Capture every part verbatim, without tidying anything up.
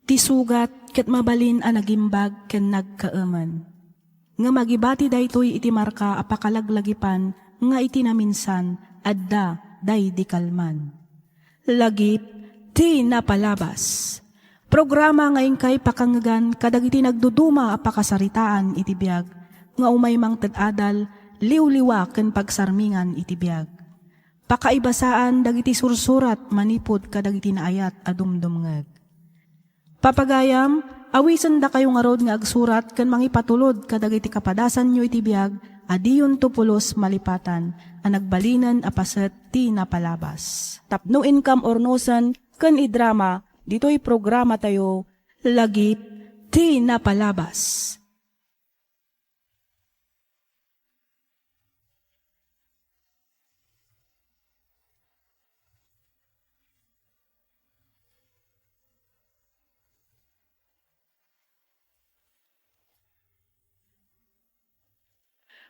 Ti sugat ket mabalin a nagimbag ken nagkaemen. Ngem agibati daytoy iti marka a pakalaglagipan nga iti naminsan adda daydi kalman. Lagip ti napalabas. Programa nga inkay pakangngegan kadagiti nagduduma a pakasaritaan iti biag nga umay mangted adal, liwliwa ken pagsarmingan iti biag. Pakaibasaan dagiti sursurat manipud kadagiti naayat a dumdumngeg. Papagayam, awisendakayo ngarud nga agsurat ken mangipatulod kadagiti kapadasanyo iti biag a diyonto pulos malipatan a nagbalinen a paset ti napalabas. Tapno inkam urnosen ken idrama ditoy programatayo, Lagip ti Napalabas.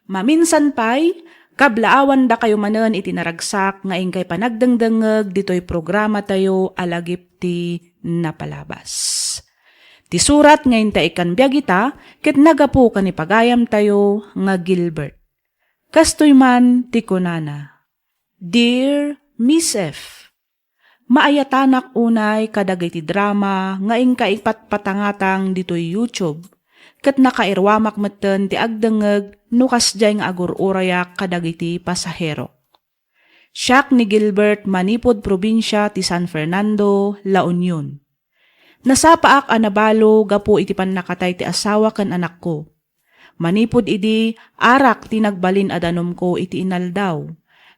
Maminsan pay, kablaawandakayo manen iti naragsak nga inkay panagdengdengngeg ditoy programatayo a Lagip ti Napalabas. Ti surat nga inta ikkan biag ita ket naggapu ken ni pagayamtayo nga Gilbert. Kastoy man ti kunana, Dear Miss F, maayatanak unay kadagiti drama nga inka ipatpatangatang ditoy YouTube, ket nakairuamak metten ti agdengngeg no kasdiay nga agur-urayak kadagiti pasaherok. Siak ni Gilbert manipud probinsia ti San Fernando, La Union. Nasapaak a nabalo gapu iti pannakatay ti asawa ken anakko. Manipud idi, arak ti nagbalin a danomko iti inaldaw.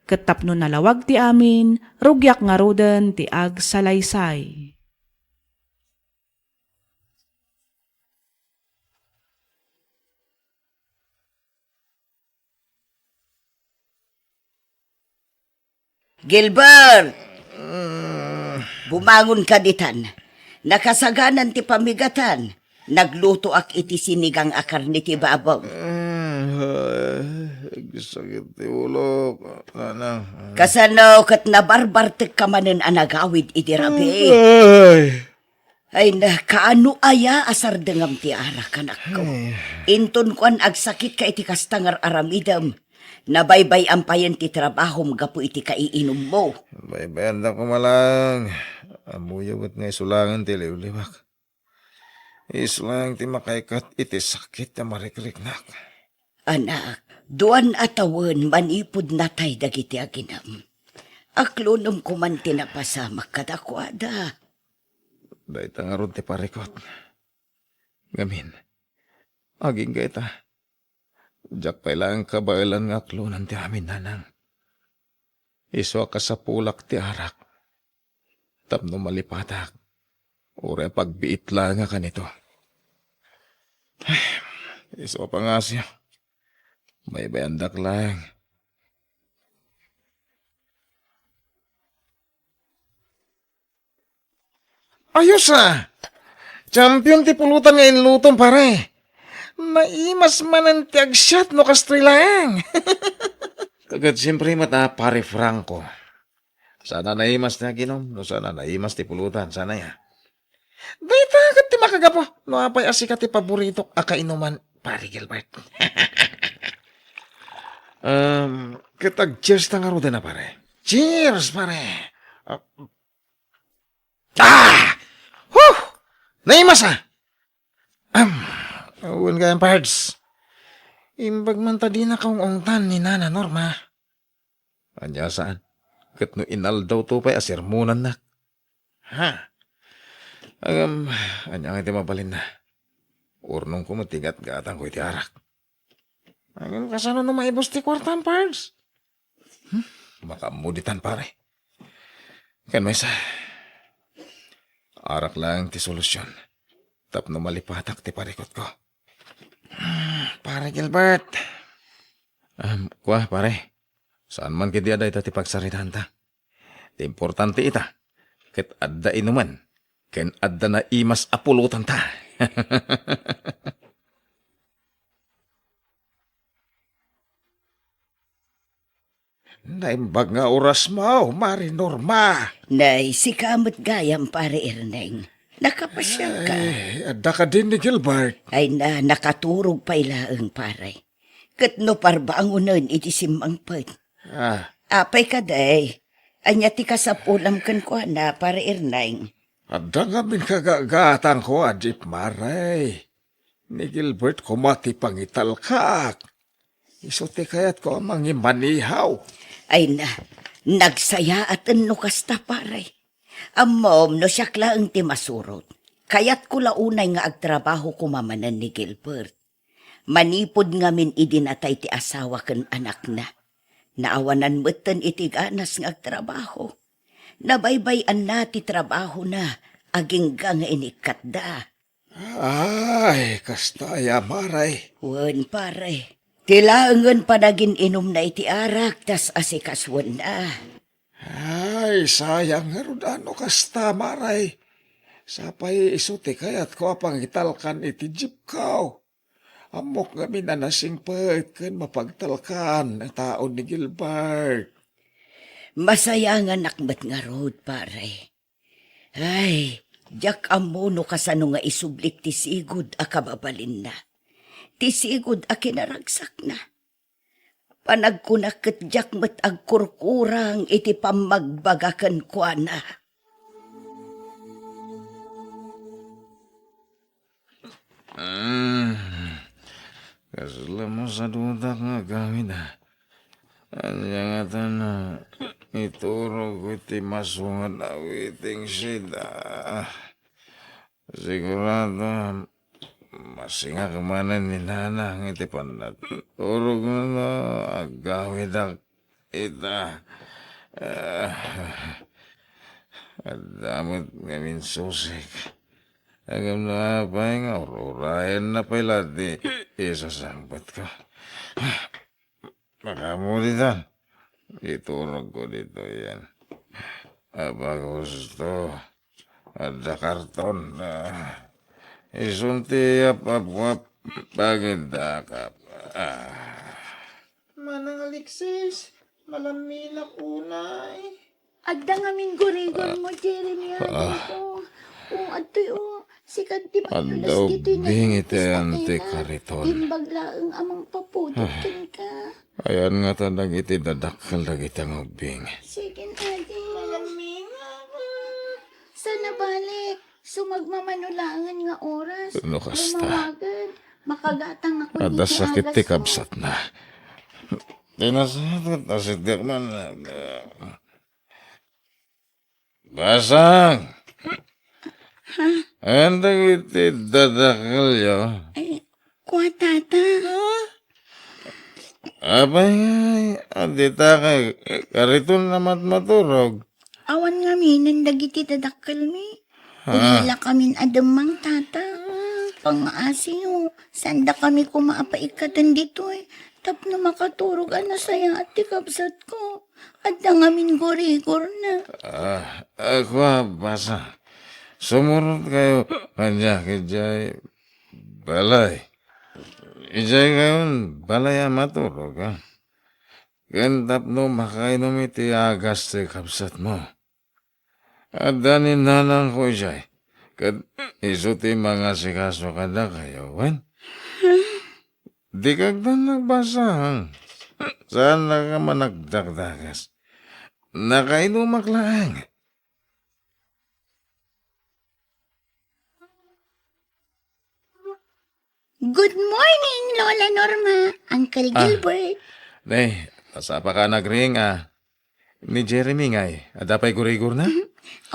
Ket tapno nalawag ti amin, rugiak ngaruden ti agsalaysay. Gilbert! Bumangon ka ditan. Nakasaganan ti pamigatan. Naglutoak iti sinigang a karne ti babong. Agsakit ti ulok, nanang. Kasano ket nabarbartek ka manen a nagawid iti rabii? Ay. Ay na, kaano aya a sardengam ti arak, anakko? Ay. Inton kuan agsakit ka iti kasta nga ar-aramidem, nabaybay-am payen ti trabahom gapu iti kaiinummo. Baybayandak koma laeng. Ammoyo met nga isu laengen ti liwliwak. Isu laeng ti makaikat iti sakit a marikriknak. Anak, duan a tawen manipud natay dagiti aginem. Aklonem koman ti napasamak kadakuada. Dayta ngarud ti parikut. Ngamin, agingga ita. Diak pay laeng kabaelan nga aklonen ti amin, nanang. Isu a kasapulak ti arak tapno malipatak, uray pagbiit laeng a kanito. Isu a pangasio, baybayandak laeng. Ayos a! Champion ti pulutan nga inlutom, pare. Naimas manen ti agsiat no kastoy laeng. Ket siempre met a, pare Franco. Saan a naimas ti aginom, no saan a naimas ti pulutan, saan aya? Dayta ket ti makagapu, no apay a sika ti paboritok a kainuman, pare Gilbert. Um, ket ag-cheers ta ngaruden a, pare. Cheers, pare! Ah, Ah! Huh! Naimas a! Am, wen gayam, Pards. Imbag man ta dinaka ung-ungtan ni Nana Norma. Ania saan? Ket no inaldawto pay a sermonannak. Ha? Ngem, ania ngay ti mabalinna? Urnongko met ti gatgatangko iti arak. Ngem kasano no maibus ti kuartam, Pards? Hmm? Makaammo ditan, pare. Ken maysa, arak laeng ti solusyon tapno malipatak ti parikutko. Hmm, Pare Gilbert. Um, kua, pare. Saan man ketdi a dayta ti pagsaritaanta? Ti importante ita, ket adda inuman, ken adda naimas a pulotanta. Naimbag nga orasmo, Mari Norma. Nay, sika met gayam, Pare Erneng. Nakapasiarka? Ay, adda kadin ni Gilbert? Ay na, nakaturog pay laeng, pare. Ket no parbangonen iti simmangpet. Ah. Apay kadi? Ania ti kasapulam kenkuana, Pare Erneng? Adda ngamin kagagatanko a jeep, pare. Ni Gilbert koma ti pangitalkak. Isu ti kayatko a mangimanihaw. Ay na, nagsayaaten no kasta, pare. Ammom no siak laeng ti masurot. Kayatko la unay nga agtrabaho koma manen ni Gilbert. Manipud ngamin idi natay ti asawa ken anakna. Naawanan metten iti ganas nga agtrabaho. Nabaybay-anna ti trabahona agingga nga inikkatda. Ay, kasta aya, pare. Wen, pare. Ti laengen panagin-inumna iti arak, tas asikasuenna. Ay, sayang ngarud a no kasta, pare. Sapay isu ti kayatko a pangitalkan iti jeepko. Ammok ngamin a nasingpet ken mapagtalkan a tao ni Gilbert. Masayanganak met ngarud, pare. Ay, diak ammo no kasano nga isublik ti sigud a kababalinna. Ti sigud a kinaragsakna. Panagkunak ket diak met agkurkurang iti pammagbaga kenkuana. Mm. Kasla masadutak nga agawid, a. Ania ngatan, a, iturogko iti masunget a waiting shed, a. Sigurado, masingak manen ni Nanang iti pannaturogna no agawidak ita. A, adda met ngamin susik. Ngem no apay nga ur-urayenna pay la ti isasangpetko. Makamulitan, iturogko ditoyen. Apay gusto, adda karton. A, isun ti ap-apwap, pagindakap. A. Manang Alexis, malamilak unay. Adda ngamin gurigor mo, Jeremy, adingko. O, adtoy, o. Sika ti manyulas ditoy nga ubbing iti anti kariton. Imbag laeng a mangpapudot kenka. Ayan ngata dagiti dadakkel dagiti angubbing. Sige, ading. Malamingak. Sana balik. Sumagmamano laengen nga oras. No kasta. Lumawagan. Makagatang ako adda sakit ti kabsatna. Ti nasayaat, asiddiak man. Basang! Ha? Ayan dagiti dadakkelyo. Ay, kua, tata. Apay nga, adita kay kariton a matmaturog? Awan ngaminen dagiti dadakkelmi. Ha? Ugila kamin a demmang, tata. Pangaasiyo, saan dakami koma a paikkaten ditoy tapno makaturog a nasayaat ti kabsatko. Adda ngamin gurigorna. A, a, kua, Basang. Sumurotkayo kaniak idiay balay. Idiay kayon balay a maturog, a. Ken tapno makainum iti agas ti kabsatmo. Adda ni nanangko idiay, ket isu ti mangasikaso kadakayo, wen? Dika agdannak, Basang. Saannaka a managdakdakes. Nakainumak laeng. Good morning, Lola Norma, Uncle Gilbert. Nay, ta sapaka a nagring, a. Ni Jeremy ngay, adda pay gurigorna?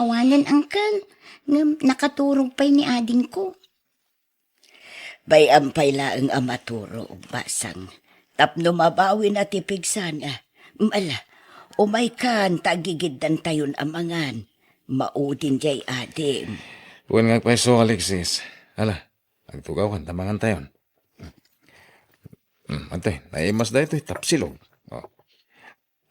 Awanen, Uncle. Ngem nakaturog pay ni adingko. Bay-am pay laeng a maturog, Basang. Tapno mabawina ti pigsana. Ala, umaykan ta agigiddantayon a mangan. Maudin diay adim. Wen nga agpayso, Alexis. Ala, agtugawan ta mangantayon. Hmm, antoy, naimas daytoy, tapsilog. O.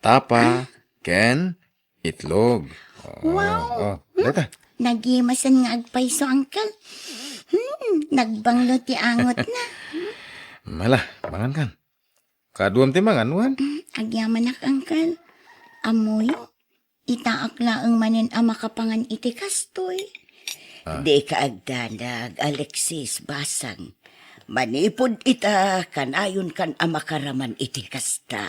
Tapa ken itlog. O, wow! O, dayta. Nagimasen nga agpayso, Uncle. Hmm, nagbanglo ti angotna. Mala, mangankan. Kaduam ti mangan, wen? Hmm, agyamanak, Uncle. Ammoyo, itaak laeng manen a makapangan iti kastoy. Ah. Dika agdanag, Alexis, basang. Manipud ita, kanayonkan a makaraman iti kasta.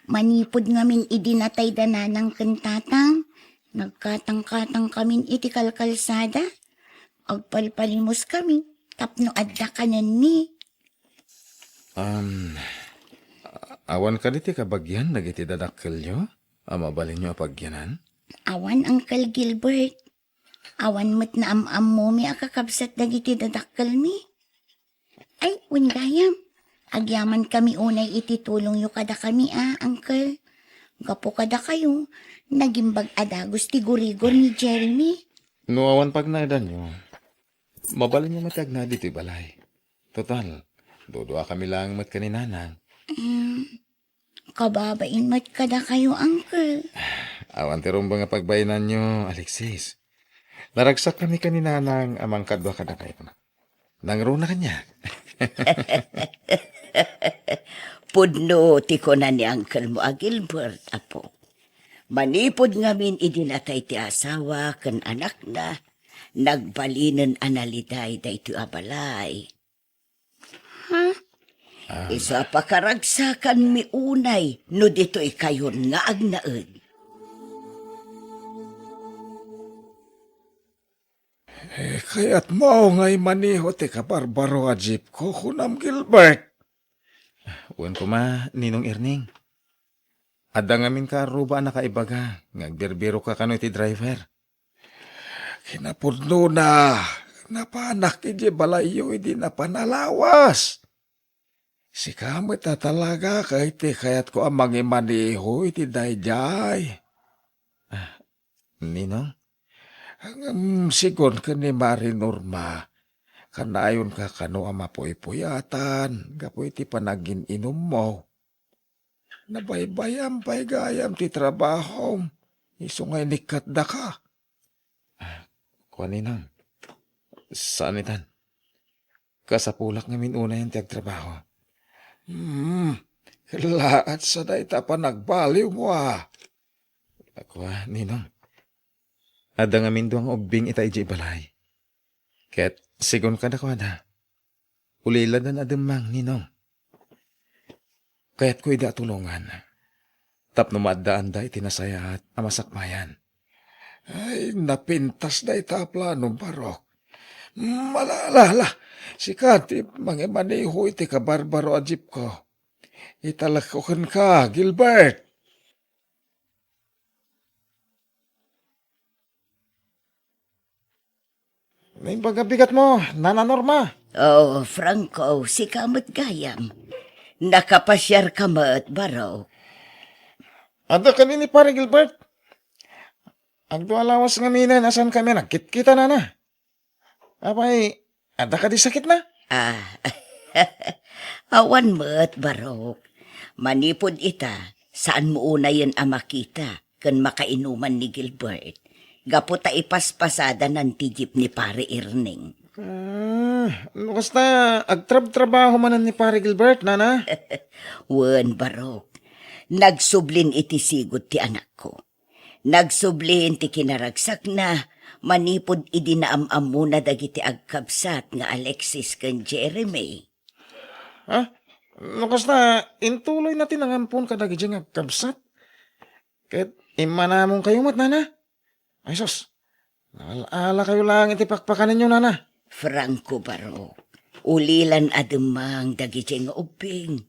Manipud ngamin idi natayda nanang ken tatang, nagkatangkatangkamin iti kalkalsada. Agpalpalimuskami tapno adda kanenmi. Um, awan kadi ti kabagian dagiti dadakkelyo a mabalinyo a pagyanan? Awan, Uncle Gilbert. Awan met naam-ammomi a kakabsat dagiti dadakkelmi. Ay, wen gayam, agyamankami unay iti tulongyo kadakami a, Uncle. Gapu kadakayo, nagimbag a dagus ti gurigor ni Jeremy. No awan pagnaedanyo, mabalinyo met ti agnaed ditoy balay. Total, duduakami laeng met ken ni Nanang. Mm, kababain met kadakayo, Uncle. Awan ti rumbeng a pagbainanyo, Alexis. Naragsakkami ken ni Nanang a mangkadua kadakayo. Nangruna kaniak. Pudno ti kuna ni Uncle mo a Gilbert, apo. Manipud ngamin idi natay ti asawa ken anakna, nagbalinen a naliday daytoy a balay. Ha? Ah. Isu a pakaragsakanmi unay no ditoy kayon nga agnaed. Eh, kayatmo nga imaniho ti kabarbaro a jeepko, kunam, Gilbert? Wen koma, Ninong Erning. Adda ngamin kaarruba a nakaibaga nga agbirbirokka kano iti driver. Kinapudnona, napanak idiay balayyo idi napan a lawas. Sika met a talaga ket ti kayatko a mangimaneho iti daydiay. Ah, Ninong? Ngem sigun ken ni Mari Norma, kanayonka kano a mapuypuyatan gapu iti panagin-inummo. Nabaybayam pay gayam ti trabahom, isu nga inikkatdaka. Ah, kua, Ninang. Saan itan. Kasapulak ngamin unayen ti agtrabaho. Hmm, laat sa dayta panagbaliwmo, a. Kua, Ninang. Adda ngamin dua nga ubbing ita idiay balay. Ket sigun kadakuada, uliladan a demmang, Ninong. Kayatko ida a tulongan tapno maaddaanda iti nasayaat a masakbayan. Ay, napintas dayta a plano, Barok. Malala, sika ti mangimaneho iti kabarbaro a jeepko. Italekko kenka, Gilbert. Naimbag a bigatmo, Nana Norma. Oh, Franco, sika met gayam. Nakapasiarka met, Barok. Adda kadi ni Pare Gilbert? Agdua lawas ngaminen a saankami a nagkitkita, Nana. Apay, adda kadi sakitna? Ah, awan met, Barok. Manipud ita, saanmo unayen a makita ken makainuman ni Gilbert, gapu ta ipaspasadanan ti jeep ni Pare Erning. Ah, no kasta, agtrabtrabaho manen ni Pare Gilbert, Nana? Wen, Barok. Nagsublin iti sigud ti anakko. Nagsublin ti kinaragsakna manipud idi naam-ammona dagiti agkabsat nga Alexis ken Jeremy. Ha? No kasta, intuloyna ti nangampon kadagiti nga agkabsat? Ket immanamonkayo met, Nana? Ay sus, naal-alakayo laeng iti pakpakanenyo, Nana. Franco, Barok, ulilan a demmang dagiti nga ubbing.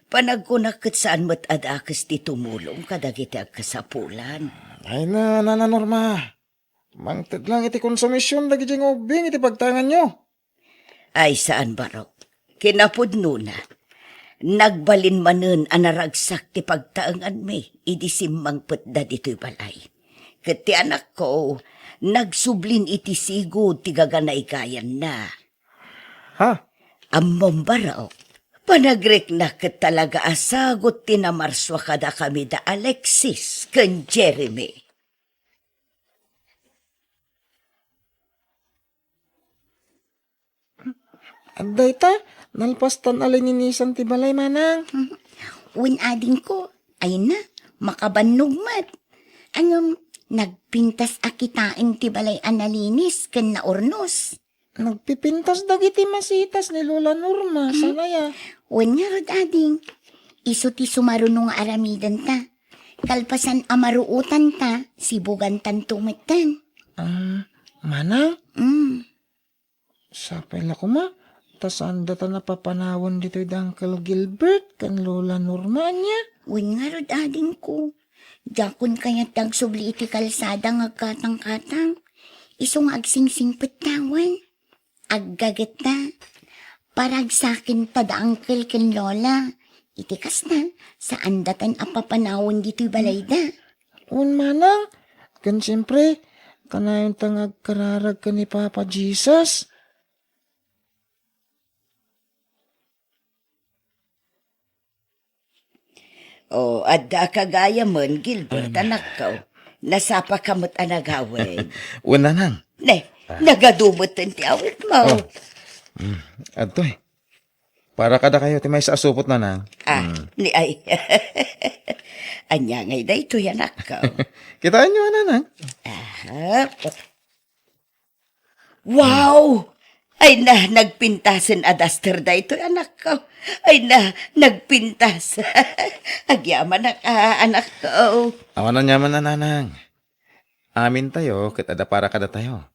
Panagkunak ket saan met a dakes ti tumulong kadagiti agkasapulan. Ay na, Nana Norma. Mangted lang iti konsumision dagiti nga ubbing iti pagtaenganyo. Ay saan, Barok. Kinapudnona, nagbalin manen a naragsak ti pagtaenganmi idi simmangpetda ditoy balay. Ket ti anakko, nagsublin iti sigud ti gaganaygayanna. Ha? Ammom, Barok, panagriknak ket talaga a sagut ti namarsua kadakami da Alexis ken Jeremy. Dayta, nalpastan a lininisan ti balay, manang. Wen adingko, ay na, makabannog met. Ngem, Nagpintas a kitaen ti balay a nalinis ken naurnos. Nagpipintas dagiti masitas ni Lola Norma, hmm, saan aya? Wen ngarud, ading. Isu ti sumaruno nga aramidenta. Kalpasan a maruotanta, sibugantanto metten. Ah, manang? Mm. Sapay la koma, ta saan data napapanawen ditoy da Uncle Gilbert ken Lola Norma, ania? Wen ngarud, adingko. Diakon kayat ti agsubli iti kalsada nga agkatangkatang. Isu nga agsingsingpet tawen. Aggagetta. Paragsakenta da Uncle ken Lola. Iti kasta, saan datan a papanawen ditoy balayda. Wen manang, ken siempre, kanayonta nga agkararag ken ni Papa Jesus. O, adda ka gayamen, Gilbert, anakko. Nasapa ka met a nagawid. Wen, nanang. Ne, nagadu metten ti awitmo. Oh. Mm, adtoy. Para kadakayo ti maysa a supot, nanang. Ah, mm, ni ay. Ania ngay daytoy, anakko? Kitaenyo, nanang. Aha. Wow! Ay na, nagpintasen a duster daytoy, anakko. Ay na, nagpintas. Agyamanak, a, anakko. Awan aniaman a, nanang. Amintayo ket adda para kadatayo.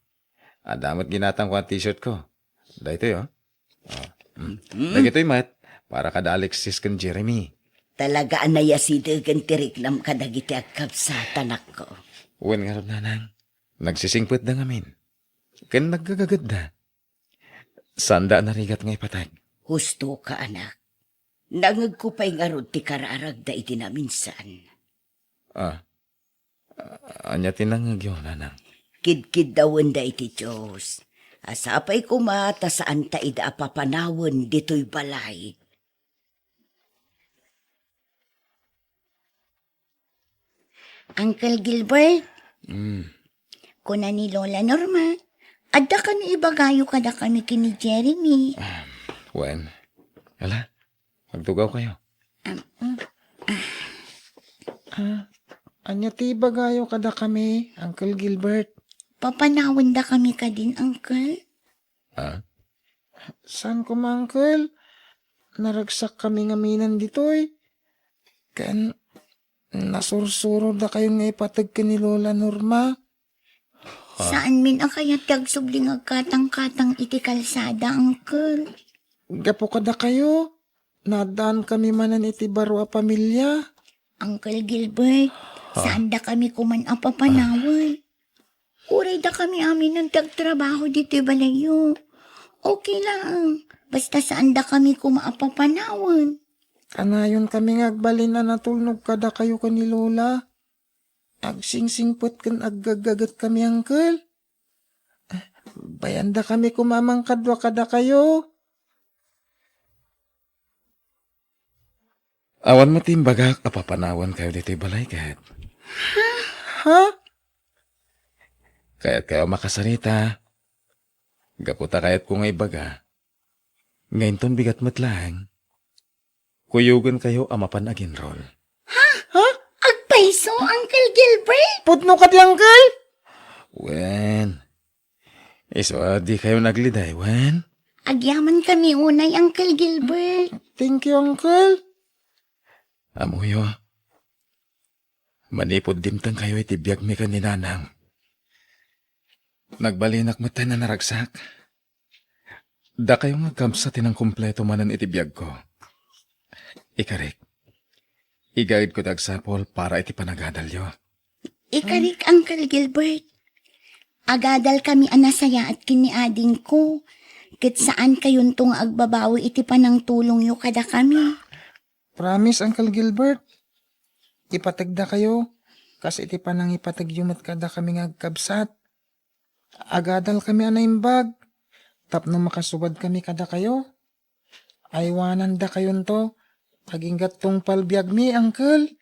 Adda met ginatangko a t-shirt ko. Daytoy, oh. Oh. Mm. Mm. Dagitoy met, para kada Alexis ken Jeremy. Talaga a nayasidegen ti riknam kadagiti agkabsat, anakko. Wen ngarud, nanang. Nagsisingpetda ngamin. Ken naggagagetda. Saanda a narigat nga ipateg. Husto ka, anak. Nangegko pay ngarud ti kararagda iti naminsan. Ah. Ania ti nangegyo, nanang? Kidkiddawenda iti Dios. A sapay koma ta saanta ida a papanawen ditoy balay. Uncle Gilbert, mm, kuna ni Lola Norma, adda kano ibagayo kadakami ken ni Jeremy. Ah, wen. Ala, agtugaw kayo. Um, mm. Ah, ania ti ibagayo kadakami, Uncle Gilbert? Papanawendakami kadin, Uncle. Ah? Saan koma, Uncle? Naragsakkami ngamin ditoy. Ken nasursurodakayon nga ipateg ken ni Lola Norma. Ah. Saanmin a kayat ti agsubli nga agkatangkatang iti kalsada, Uncle. Gapu kadakayo, naddaankami manen iti baro a pamilia. Uncle Gilbert, ah, saandakami koman a papanawen. Uray dakami aminen ti agtrabaho ditoy balayyo. Okay laeng, basta saandakami koma a papanawen. Kanayonkami nga agbalin a natulnog kadakayo ken ni Lola. Agsingsingpet ken aggaggagetkami, Uncle. Bayandakami koma a mangkadua kadakayo. Awan met imbagak a papanawankayo ditoy balay ket. Ha? Kayatkayo a makasarita? Gapu ta kayatko nga ibaga nga inton bigat met laeng, kuyogenkayo a mapan aginrol. Ha? Ha? Agpayso, Uncle Gilbert? Pudno kadi, Uncle? Wen, isu a dikayon agliday, wen? Agyamankami unay, Uncle Gilbert. Thank you, Uncle. Ammoyo, manipud dimtengkayo iti biagmi ken ni Nanang, nagbalinak metten a naragsak. Dakayo nga agkabsat ti nangkumpleto manen iti biagko. Ikarik, igaedko ti agsapul para iti panagadalyo. Ikarik, Uncle Gilbert. Agadalkami a nasayaat ken ni adingko, ket saankayonto nga agbabawi iti panangtulongyo kadakami. Promise, Uncle Gilbert. Ipategdakayo, kas iti panangipategyo met kadakami nga agkabsat. Agadalkami a naimbag tapno makasubadkami kadakayo. Aywanandakayonto agingga tungpal biagmi, Uncle.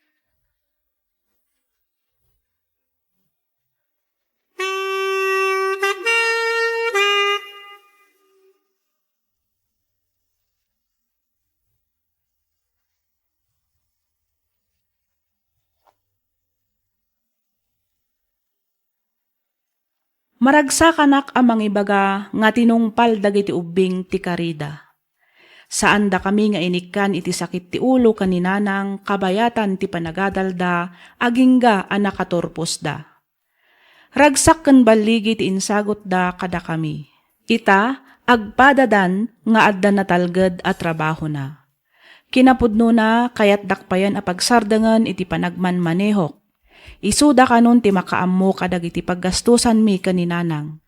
Paragsakanak a mangibaga nga tinungpal dagiti ubbing ti karida. Saandakami nga inikkan iti sakit ti ulo ken ni Nanang kabayatan ti panagadalda agingga a nakaturposda. Ragsak ken balligi ti insagutda kadakami. Ita, agpadadan nga adda natalged a trabahona. Kinapudnona, kayatdak payen a pagsardengen iti panagmanmanehok. Isuda kanon ti makaammo kadagiti paggastosanmi ken ni Nanang.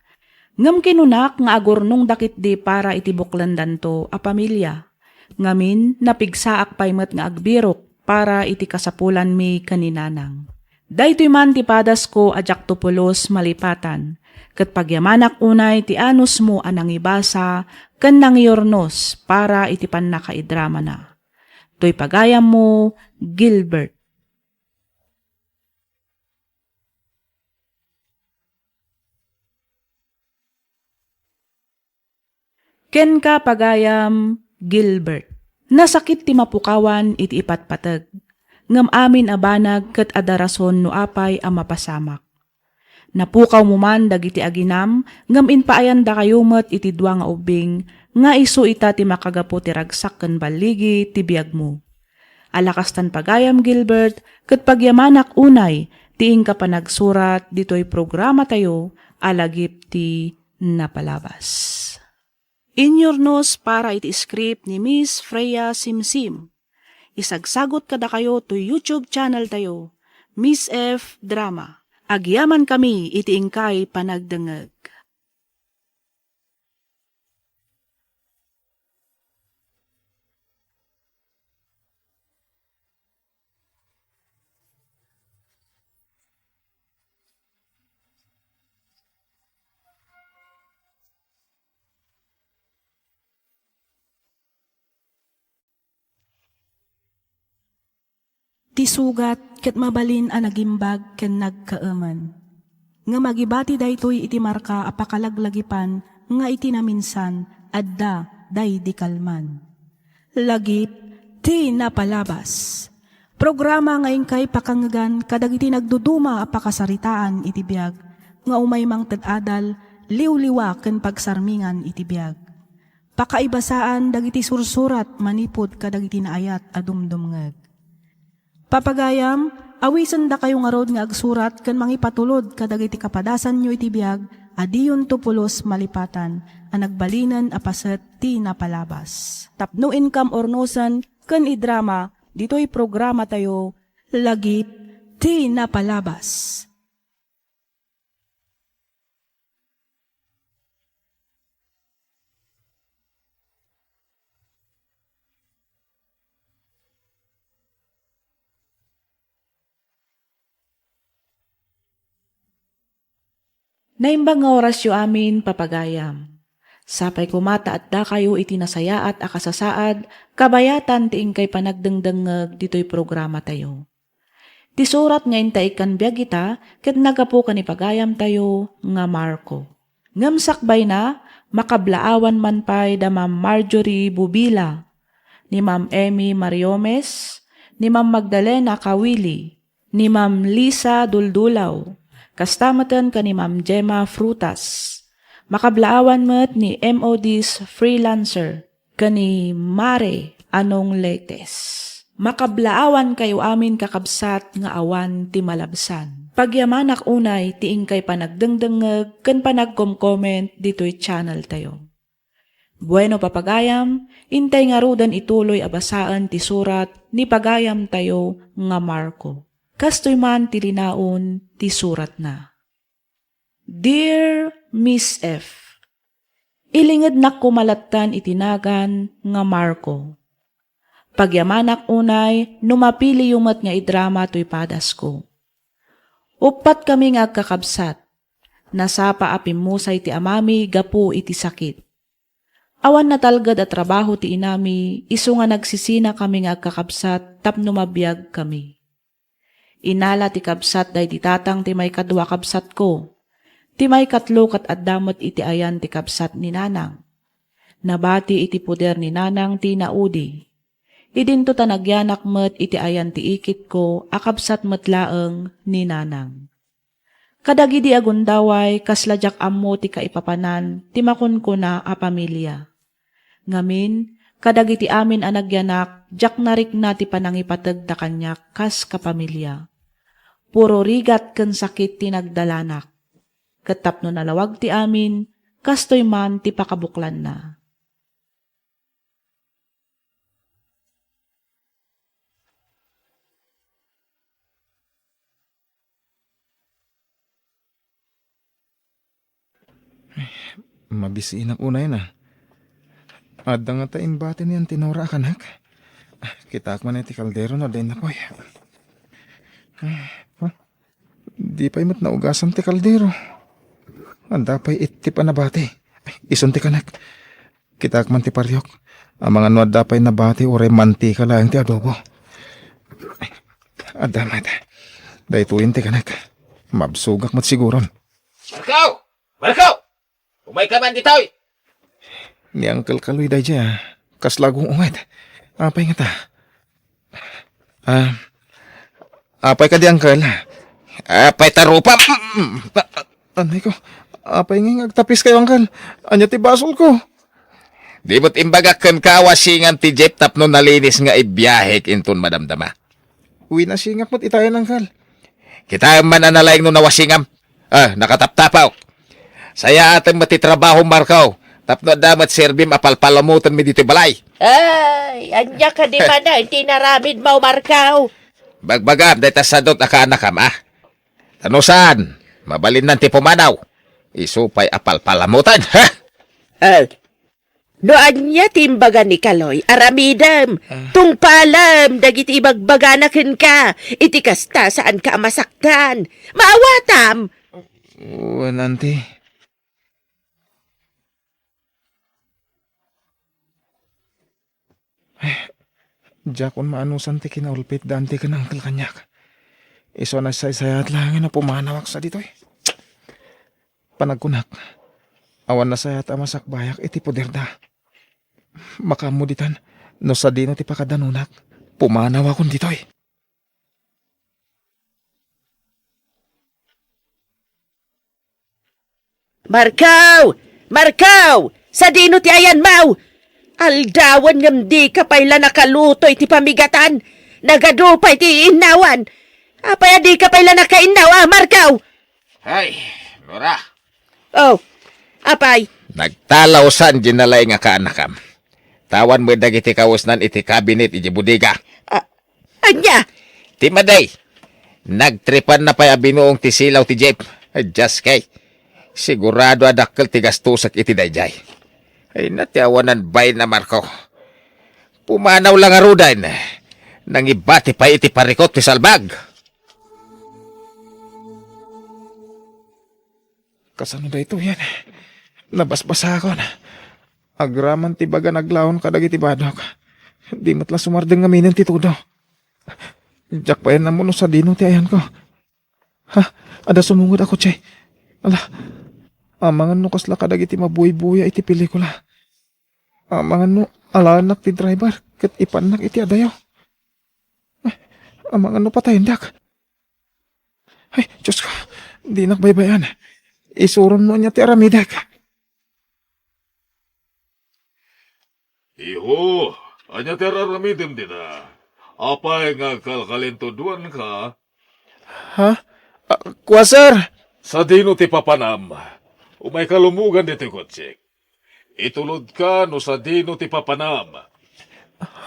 Ngem kinunak nga agurnongda ketdi para iti buklendanto a pamilia. Ngamin, napigsaak pay met nga agbirok para iti kasapulanmi ken ni Nanang. Daytoy man ti padasko a diakto pulos malipatan, ket pagyamanak unay ti anusmo a nangibasa ken nangiurnos para iti pannakaidramana. Toy pagayammo, Gilbert. Kenka, pagayam Gilbert. Nasakit ti mapukawan iti ipatpateg, ngem amin a banag ket adda rason no apay a mapasamak. Napukawmo man dagiti aginam, ngem impaayandakayo met iti dua nga ubbing, nga isu ita ti makagapu ti ragsak ken balligi ti biagmo. Ala kastan, pagayam Gilbert, ket pagyamanak unay ti inka panagsurat ditoy programatayo a Lagip ti Napalabas. Inyurnos para iti script ni Miss Freya Simsim. Isagsagut kadakayo toy YouTube channel tayo, Miss F Drama. Agyamankami iti inkay panagdengngeg. Ti sugat ket mabalin a nagimbag ken nagkaemen. Ngem agibati daytoy iti marka a pakalaglagipan nga iti naminsan, adda daydi kalman. Lagip ti Napalabas. Programa nga inkay pakangngegan kadagiti nagduduma a pakasaritaan iti biag, nga umay mangted adal, liwliwa ken pagsarmingan iti biag. Pakaibasaan dagiti sursurat manipud kadagiti naayat a dumdumngeg. Papagayam, awisendakayo ngarud nga agsurat ken mangipatulod kadagiti kapadasanyo iti biag a diyonto pulos malipatan a nagbalinen a paset ti napalabas. Tapno inkam urnosen ken idrama ditoy programatayo, Lagip ti Napalabas. Naimbag nga orasyo amin, papagayam. Sapay koma ta addakayo iti nasayaat a kasasaad, kabayatan ti inkay panagdengdengngeg ditoy programatayo. Ti surat nga inta ikkan biag ita ket naggapu ken ni pagayamtayo nga Marco. Ngem sakbayna, makablaawan man pay da Ma'am Marjorie Bubila, ni Ma'am Emmy Mariomes, ni Ma'am Magdalena Kawili, ni Ma'am Lisa Duldulaw, kasta meten ken ni Ma'am Gemma Frutas. Makablaawan met ni M O Ds Freelancer ken ni Mare Anong Letes. Makablaawankayo amin, kakabsat, nga awan ti malabsan. Pagyamanak unay ti inkay panagdengdengngeg ken panagkomcomment ditoy channel tayo. Bueno, papagayam, intay ngaruden ituloy a basaen ti surat ni pagayamtayo nga Marco. Kastoy man ti linaon ti suratna. Dear Miss F, ilingednak koma lattan iti nagan nga Marco. Pagyamanak unay no mapiliyo met nga idrama toy padasko. Uppat kami nga agkakabsat. Nasapa a pimmusay ti amami gapu iti sakit. Awan natalged a trabaho ti inami, isu nga nagsisina kami nga agkakabsat tapno mabiag kami. Inala ti kabsat daydi tatang ti maikadua kabsatko. Ti maikatlo ket adda met iti ayan ti kabsat ni nanang. Nabati iti poder ni nanang ti naudi. Idinto ta nagyanak met iti ayan ti ikitko a kabsat met laeng ni nanang. Kadagidi a gundaway, kasla diak ammo ti kaipapanan ti makunkuna a pamilia. Ngamin, kadagiti amin a nagyanak, diak narikna ti panangipategda kaniak kas kapamilia. Puro rigat ken sakit ti nagdalanak. Ket tapno nalawag ti amin, kastoy man ti pakabuklanna. Mabisinak unay na. Adda ngata imbati ni Auntie Nora a kanak? Kitaak man iti kaldero no adda innapoy. Huh? Di pay met naugasan ti kaldero. Adda pay ittip a nabati. Isun ti kanak. Kitaak man ti pariok. Amangan no adda pay nabati uray mantika laeng ti adobo. Adda met. Daytoyen ti kanak. Mabsugak met siguron. Marco! Marco! Umayka man ditoy! Ni Uncle Kaloy daydiay, a. Kasla gung-unget. Apay ngata? Ah, apay kadi, Uncle? Apay ta rupa? Anay ko, apay nga agtapiskayo, Uncle? Ania ti basolko? Di met imbagak kenka a wasingam ti jeep tapno nalinis nga ibiahek inton madamdama. Winasingak met itayen, Uncle. Kitaem man a nalaing no nawasingam. Ah, nakataptapaw. Sayaatem met ti trabahom, Marco. Tapno adda met serbim a palpalamotenmi ditoy balay. Ay, ania kadi manen ti inaramidmo, Marco? Bagbagam, dayta sadut a kaanakam, a? Ta no saan, mabalinnan ti pumanaw. Isu pay a palpalamoten, ha? Ah, no ania ti imbaga ni Kaloy, aramidem, Ah. tungpalem dagiti ibagbagana kenka. Iti kasta, saanka a masaktan. Maawatam! Wen, Auntie. Diakon maanusan ti kinaulpit da Auntie ken Uncle kaniak. Isu a nasaysayat laengen a pumanawak saditoy. Panagkunak, awan nasayaat a masakbayak iti poderda. Makaammo ditan, no sadino ti pakadanunak, pumanawakon ditoy. Marco! Marco! Sadino ti ayanmo? Aldawen ngem dika pay la nakaluto iti pamigatan. Nagadu pay ti innawan. Apay a dika pay la nakainnaw, a, Marco? Ay, Nora. Oh, apay? Nagtalawsan di nalaing a kaanakam. Tawan met dagiti kausnan iti kabinet iti bodega. Ah, ania? Ti madi, nagtripanna pay a binuong ti silaw ti jeep. Ay, Dios kay. Sigurado a dakkel ti gastusek iti daydiay. Ay, na ti awanan bayna, Marco. Pumanaw la ngaruden. Nangibati pay iti parikut ti salbag. Kasano daytoyen? Nabasbasakon. Agraman ti baga naglaon kadagiti badok. Di met la sumardeng ngaminen ti tudo. Diak pay ammo no sadino ti ayanko. Ha? Adda sumungod a kotse. Ala, amangan no kasla kadagiti mabuybuya iti pelikula. Amangan no alaennak ti driver ket ipannak iti adayo. Ay, amangan no patayendak. Ay, Diyos ko, dinak baybay-an. Isurom no ania ti aramidek. Iho, ania ti ar-aramidem dita? Apay nga agkalkalintuduanka? Ha? Ah, kua, sir? Sadino ti papanam? Umayka lumugan ditoy kotsek. Itulodka no sadino ti papanam.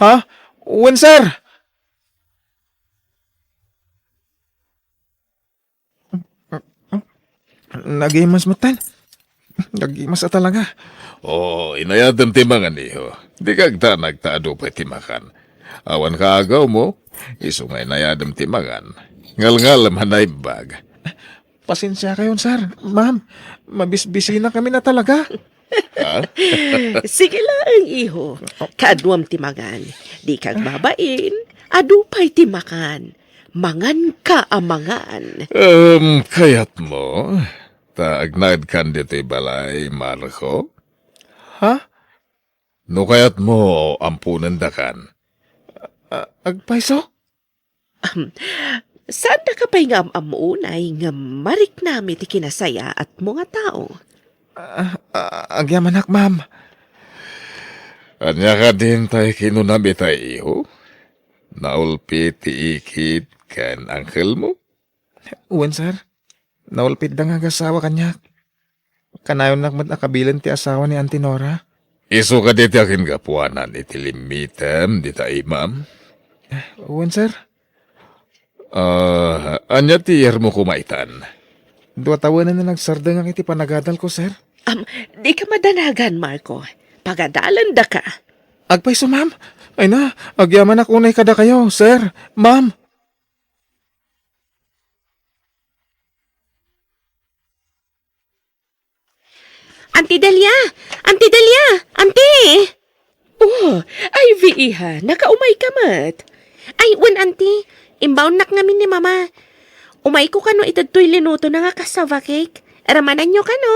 Ha? Wen, sir. Nagimas metten. Nagimas a talaga. Oh, inayadem ti mangan, iho. Dika agdanag ta adu pay ti makan. Awan kaagawmo, isu nga inayadem ti mangan. Ngalngalem a naimbag. Pasensiakayon, sir. Ma'am, mabisbisinakamin a talaga. Ha? Sige laeng, iho. Kaaduam ti mangan. Dika agbabain. Adu pay ti makan. Manganka a mangan. Em, kayatmo ta agnaedkan ditoy balay, Marco? Ha? No kayatmo, amponendakan. A-, agpayso? Ahem. Saandaka pay nga am-ammo unay nga mariknam iti kinasayaatmo nga tao? Ah, ah, agyamanak, ma'am. Ania kadin tay kinunam ita, iho? Naulpit ti ikit ken angkelmo? Wen, sir. Naulpitda nga agasawa kaniak. Kanayonnak met a kabilen ti asawa ni Auntie Nora. Isu kadi ti aginggapuanan iti limmitem dita imam? Wen, sir. Ah, ania ti iyarmo koma itan? Dua tawenan a nagsardengak iti panagadalko, sir. Am, dika madanagan, Marco. Pagadalendaka. Agpayso, ma'am. Ay na, agyamanak unay kadakayo, sir, ma'am. Auntie Delia! Auntie Delia! Auntie! Oh, Ivy, iha, nakaumay ka met. Ay, wen, Auntie, imbaonnak ngamin ni Mama. Umayko kano itedtoy linutona nga cassava cake. Ramananyo kano.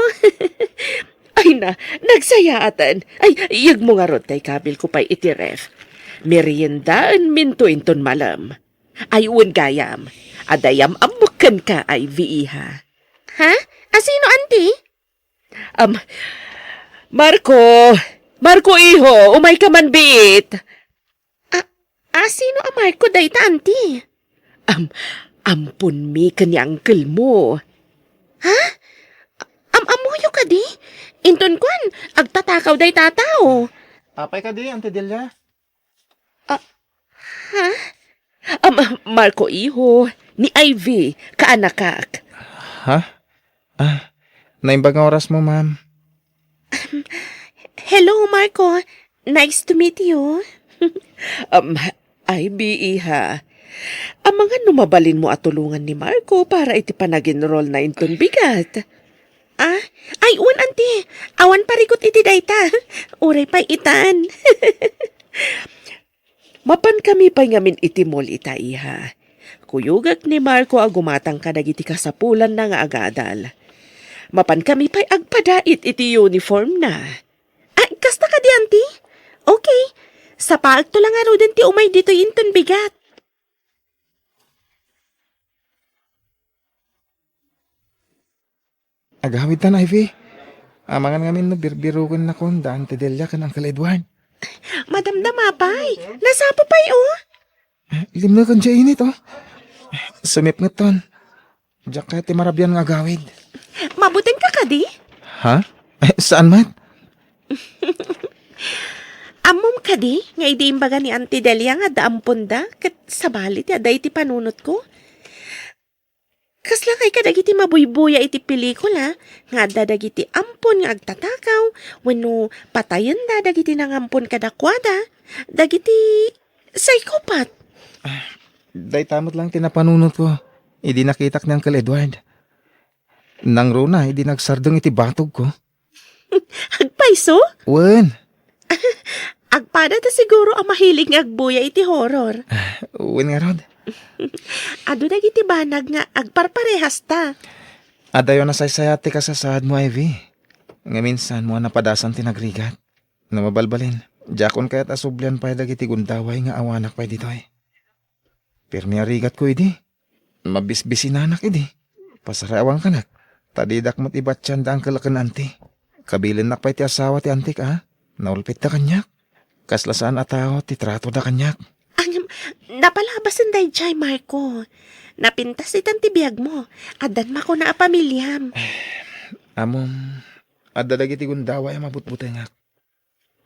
Ay na, nagsayaaten. Ay, iyegmo ngarud tay kabilko pay iti ref. Meriendaenminto inton malem. Ay, wen gayam. Adda am-ammok kenka, Ivy, iha. Ha? Asino, Auntie? Am, Marco! Marco, iho! Umayka man biit! A, asino a Marco dayta, Auntie? Am, amponmi ken ni angkelmo. Ha? Am-ammoyo kadi? Inton kuan, agtatakaw dayta a tao. Apay kadi, Auntie Delia? Ah, ha? Am, Marco, iho, ni Ivy, kaanakak. Ha? Ah, naimbag nga orasmo, ma'am. Hello, Marco. Nice to meet you. Um, Ivy, iha. Amangan no mabalinmo a tulongan ni Marco para iti panag-enroll na inton bigat. Ah? Ay, wen, Auntie. Awan parikut iti dayta. Uray pay itan. Mapankami pay ngamin iti mall ita, iha. Kuyogek ni Marco a gumatang kadagiti kasapulanna nga agadal. Mapankami pay agpadait iti uniformna. Ay, kasta kadi, Auntie? Okay. Sapaekto la ngaruden ti umay ditoy inton bigat. Agawidtan, Ivy. Amangan ngamin no birbirokennakon da Auntie Delia ken Uncle Edward. Madamdama pay. Nasapa pay, oh. Eh, limneken ti init, oh. Sumipngetton. Diak kayat ti marabian nga agawid. Mabuteng ka kadi? Ha? Eh, saan met? Ammom kadi nga idi imbaga ni Auntie Delia nga adda amponda ket sabali ti adda iti panunotko? Kasla kay kadagiti mabuybuya iti pelikula nga adda dagiti ampon nga agtatakaw wenno patayenda dagiti nangampon kadakuada, dagiti psychopath. Ah, dayta met lang ti napanunotko idi nakitak ni Uncle Edward. Nangruna idi nagsardeng iti batogko. Agpayso? Wen. Agpada ta siguro a mahilig nga agbuya iti horror. Wen ngarud. Adu dagiti banag nga agparparehasta. Adayo a nasaysayaat ti kasasaadmo, Ivy. Ngamin saanmo a napadasan ti nagrigat. No mabalbalin, diakon kayat a sublian pay dagiti gundaway nga awanak pay ditoy. Permi a rigatko idi. Mabisbisinanak idi. Pasarawankanak. Ta didak met ibatian da Uncle ken Auntie. Kabilennak pay ti asawa ti Auntiek a naulpitda kaniak. Kasla saan a tao ti tratoda kaniak. Ngem, napalabasen daydiay, Marco. Napintas itan ti biagmo. Addan makuna a pamiliam. Ammom, adda dagiti gundaway a mabutbutengak.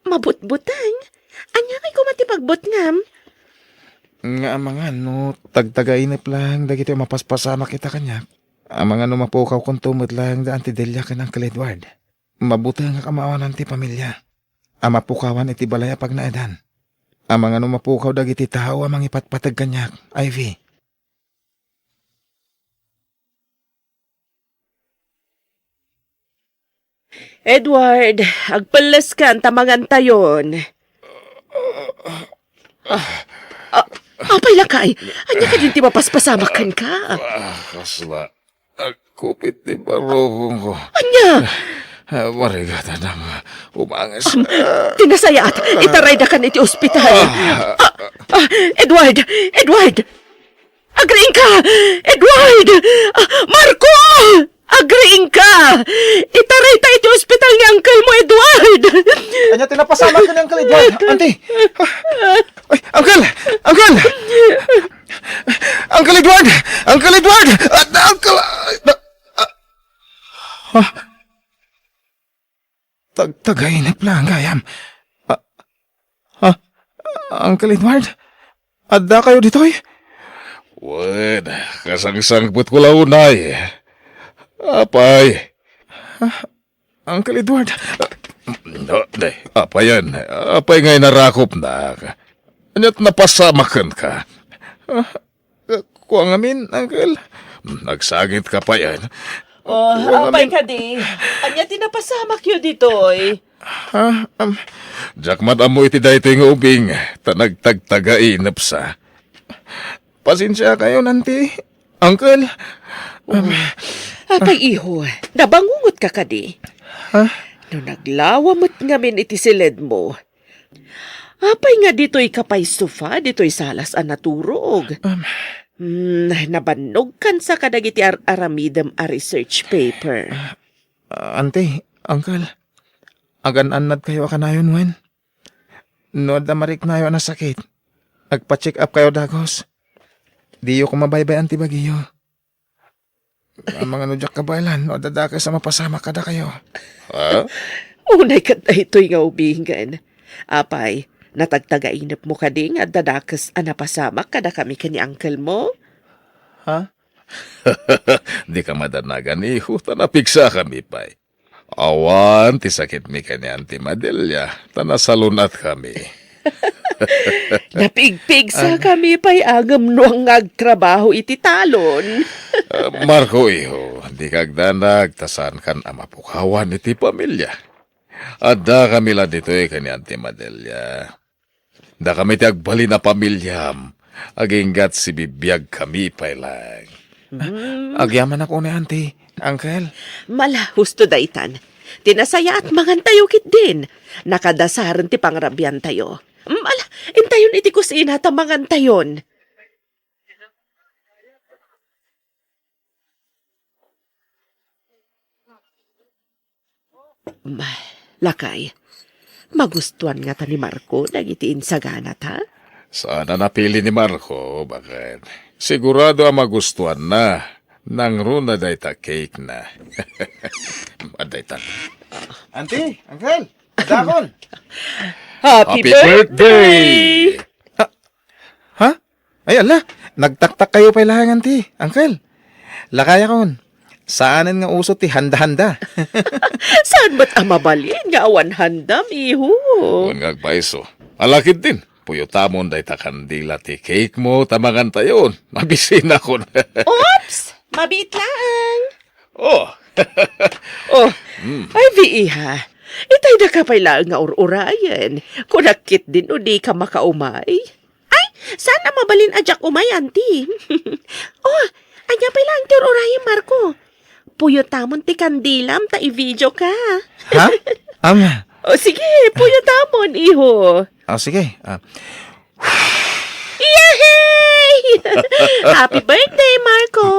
Mabutbuteng? Ania ngay koma ti pagbutngam? Nga amangan no tagtagainep laeng dagiti mapaspasamak ita kaniak. Amangan no mapukawkonto met laeng da Auntie Delia ken Uncle Edward. Mabutengak a maawanan ti pamilia a mapukawan iti balay a pagnaedan. Amangan no mapukaw dagiti tao a mangipatpateg kaniak, Ivy. Edward, agpelleskan ta mangantayon. Ah, apay lakay? Ania kadin ti mapaspasamak kenka? Ah, kasla. Agkupit ti barukongko. Ania? Ah, marigatan nga umanges. Am, ti nasayaat, itaraydakan iti ospital. Ah, ah, Edward! Edward! Agriingka! Edward! Ah, Marco! Agriingka! Itarayta iti ospital ni uncle mo, Edward! Ania ti napasamak ken ni Uncle Edward? Auntie! Ay, Uncle! Uncle! Uncle Edward! Uncle Edward! Ah, Uncle! Ah, ah. Tagtagainep laeng gayam. Ah, ah, Uncle Edward? Adda kayo ditoy? Wen, kasangsangpet ko la unay. Apay? Ah, Uncle Edward? No, de, apay yan? Apay nga inarakopnak? Ania't napasamak kenka? Ah, kua ngamin, Uncle? Nagsangit ka pay, eh. Oh, apay kadi? Ania ti napasamakyo ditoy? Ah, um, Diak mat ammo iti daytoy nga ubing, ta nagtagtagainep sa. Pasensia kayo, Auntie. Uncle. Um, Apay, iho, nabangungot ka kadi? Ha? No naglawa met ngamin iti siledmo, apay nga ditoy ka pay sofa, ditoy salas a naturog? Um, Hmm, nabannog kansa kadagiti ar-aramidem a research paper. Ah, Auntie, Uncle, agan-annad kayo a kanayon wen? No adda mariknayo a nasakit, agpa-check up kayo dagus. Diyo koma baybay-an ti bagiyo. Amangan no diak kabaelan no adda dakes a mapasamak kadakayo. Ha? Unay ket daytoy nga ubingen. Apay, natagtagainepmo kadi nga adda dakes a napasamak kadakami ken ni uncle mo? Ha? Dika madanagan, iho, ta napigsakami pay. Awan ti sakitmi ken ni Auntie Madelia, ta nasalun-atkami. Napigpigsa Ag- kami pay ngem no nga agtrabaho iti talon. Ah, Marco, iho, dika agdanag ta saankan a mapukawan iti pamilia. Addakami la ditoy ken ni Auntie Madelia. Dakami ti agbalin a pamiliam, aginggat sibibiagkami pay laeng. Mm. Agyamanak unay, Auntie, Uncle. Mala, husto daytan. Ti nasayaat, mangantayo ketdin. Nakadasaren ti pangrabiantayo. Mm, ala, intayon iti kusina ta mangantayon. Bah, lakay, magustuan ngata ni Marco dagiti insaganata? Saan a napili ni Marco, baket. Sigurado a magustuanna. Nangruna dayta cake na. Adayta. Auntie, Uncle, adakon. Happy Happy birthday! birthday! Ah, ha? Ay, ala, nagtaktak kayo pay laeng, Auntie, Uncle. Lakayakon, saanen nga uso ti handa-handa. Saan met a mabalin nga awan handam, iho? Wen nga agpaiso. Ala ketdin, puyotamon dayta kandila ti cake mo ta mangantayon. Mabisinakon. Oops! Mabiit laeng. Oh. Oh, Mm. Ay, Viiha. Itay daka pay laeng nga ur-urayen. Kunak ketdin no dika makaumay. Ay, saan a mabalin a diak umay, Auntie? Oh, ania pay laeng ti ur-urayen, Marco? Puyotamon ti kandilam ta i-video ka. Ha? Ama. O sige, puyotamon, iho. O sige. Ah. Yehey! Happy birthday, Marco!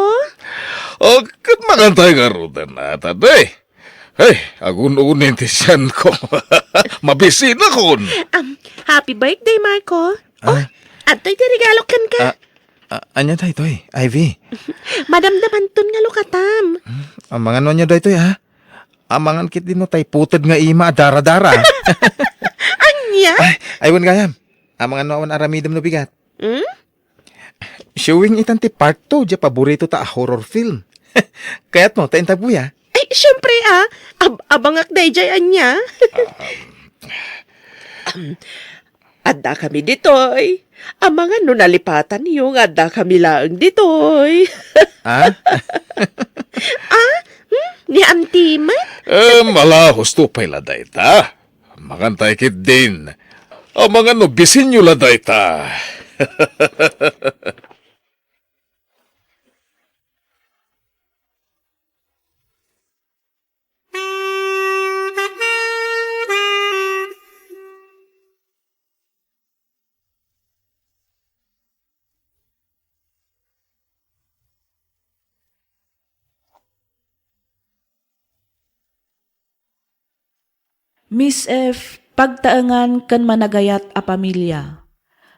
O, ket makantay ngaruden, ata, day. Hey, agun-unin ti sianko. Mabisinakon. Um, happy birthday, Marco. Oh, Ah? Adtoy ti regalo kenka. Ah, ah, ania daytoy, Ivy? Madamdamanton nga lukatam. Hmm, amangan no ania daytoy, ha? Amangan ketdin no tay puted nga ima a dara-dara. Ania? Ay, ay, wen gayam. Amangan no awan aramidem no bigat. Hmm? Showing itan ti part two, diay paborito ta a horror film. Kayatmo, ta intabgoya? Ay, siyempre, ah. Ab-, abangak daydiay ania. Addakami ditoy. Amangan no nalipatanyo nga addakami laeng ditoy. Ah? Ah? Hmm? Ni Auntie met? Em, ala, husto pay la dayta. Makantay ketdin. Amangan no bisinyo la dayta. Miss F, pagtaengan ken managayat a pamilia.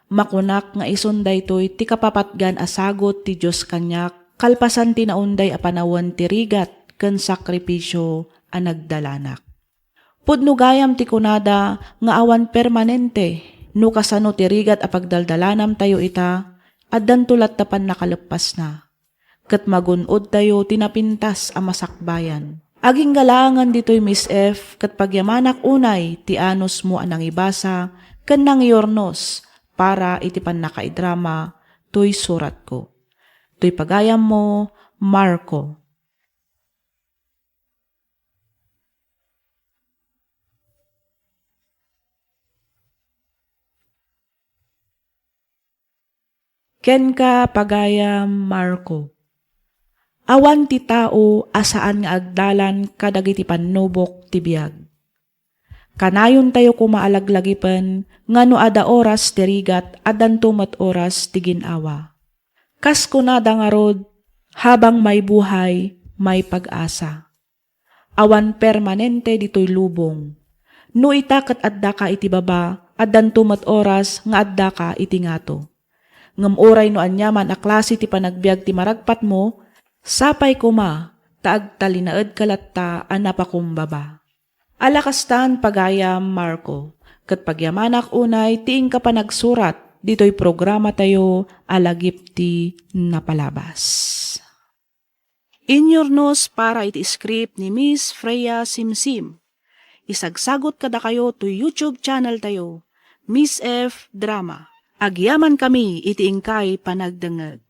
Makunak nga isun daytoy ti kapapatgan a sagut ti Dios kaniak kalpasan ti naunday a panawen ti rigat ken sakripisio a nagdalanak. Pudno gayam ti kunada nga awan permanente no kasano ti rigat a pagdaldalanamtayo ita, addanto latta pannakaleppasna. Ket magun-odtayo ti napintas a masakbayan. Agingga laengen ditoy Miss F ket pagyamanak unay ti anusmo a nangibasa ken nangiurnos para iti pannakaidrama toy suratko. Toy pagayammo, Marco. Kenka, pagayam Marco. Awan ti tao a saan nga agdalan kadagiti pannubok ti biag. Kanayontayo koma a laglagipen nga no adda oras ti rigat, addanto met oras ti gin-awa. Kas kunada ngarud, habang may buhay, may pag-asa. Awan permanente ditoy lubong. No ita ket addaka iti baba, addanto met oras nga addaka iti ngato. Ngem uray no aniaman a klase ti panagbiag ti maragpatmo, sapay koma ta agtalinaedka latta a napakumbaba. Ala kastan, pagayam Marco, ket pagyamanak unay ti inka panagsurat ditoy programatayo a Lagip ti Napalabas. Inyurnos para iti script ni Miss Freya Simsim. Isagsagut kadakayo toy YouTube channel tayo, Miss F Drama. Agyamankami iti inkay panagdengngeg.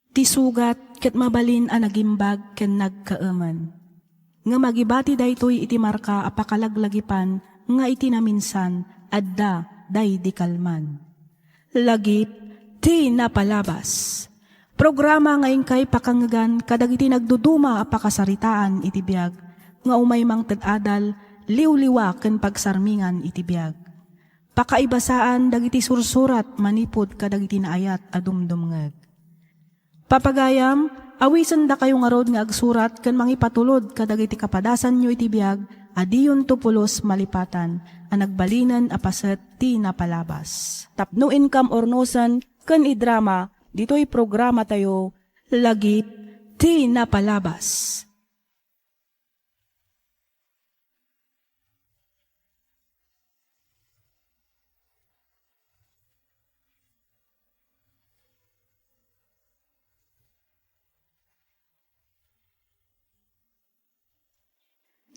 Ti sugat ket mabalin a nagimbag ken nagkaemen. Ngem agibati daytoy iti marka a pakalaglagipan nga iti naminsan, adda daydi kalman. Lagip ti Napalabas. Programa nga inkay pakangngegan kadagiti nagduduma a pakasaritaan iti biag, nga umay mangted adal, liwliwa ken pagsarmingan iti biag. Pakaibasaan dagiti sursurat manipud kadagiti naayat a dumdumngeg. Papagayam, awisendakayo ngarud nga agsurat ken mangipatulod kadagiti kapadasanyo iti biag a diyonto pulos malipatan a nagbalinen a paset ti napalabas. Tapno inkam urnosen ken idrama ditoy programatayo, Lagip ti Napalabas.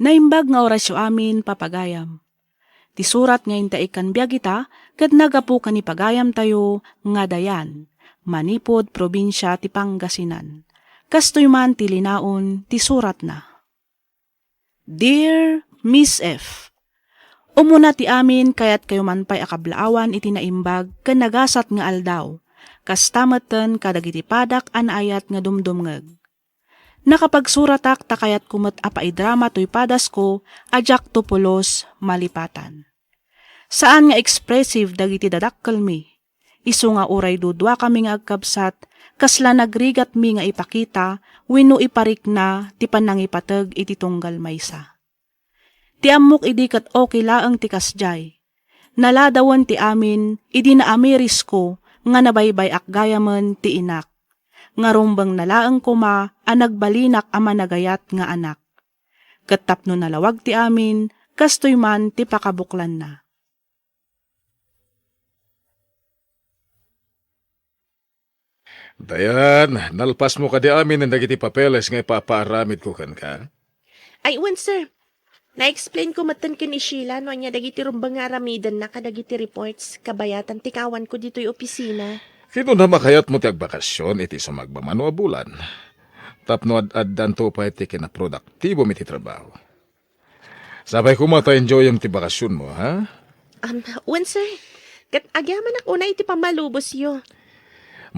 Naimbag nga orasyo amin, papagayam. Ti surat nga inta ikkan biag ita ket naggapu ken ni pagayamtayo nga Dayan, manipud probinsia ti Pangasinan. Kastoy man ti linaon ti suratna. Dear Miss F, umuna ti amin, kayatkayo man pay a kablaawan iti naimbag ken nagasat nga aldaw, kasta metten kadagiti padak a naayat nga dumdumngeg. Nakapagsuratak ta kayatko met a paidrama toy padasko a diakto pulos malipatan. Saan nga expressive dagiti dadakkelmi. Isu nga uray duduakami nga agkabsat, kasla nagrigatmi nga ipakita wenno iparikna ti pannangipateg iti tunggal maysa. Ti ammok idi ket okay laeng ti kasdiay. Naladawen ti amin idi naamirisko nga nabaybay-ak gayamen ti inak. Nga rumbengna laeng koma a nagbalinak a managayat nga anak. Ket tapno nalawag ti amin, Kastoy man ti pakabuklanna. Dayan, nalpasmo kadi amin dagiti papeles nga ipapaaramidko kenka? Ay, wen, sir. Na-explain ko metten ken ni Sheila no ania dagiti rumbeng nga aramidenna kadagiti reports kabayatan ti kaawanko ditoy opisina. Kinuna, makayatmo ti agbakasyon iti sumagmamano a bulan tapno ad-addanto pay ti kinaproduktibo mi ti trabaho. Sapay koma ta enjoyem ti bakasionmo, ha? Um, wen, sir. Ket agyamanak unay iti pammalubosyo.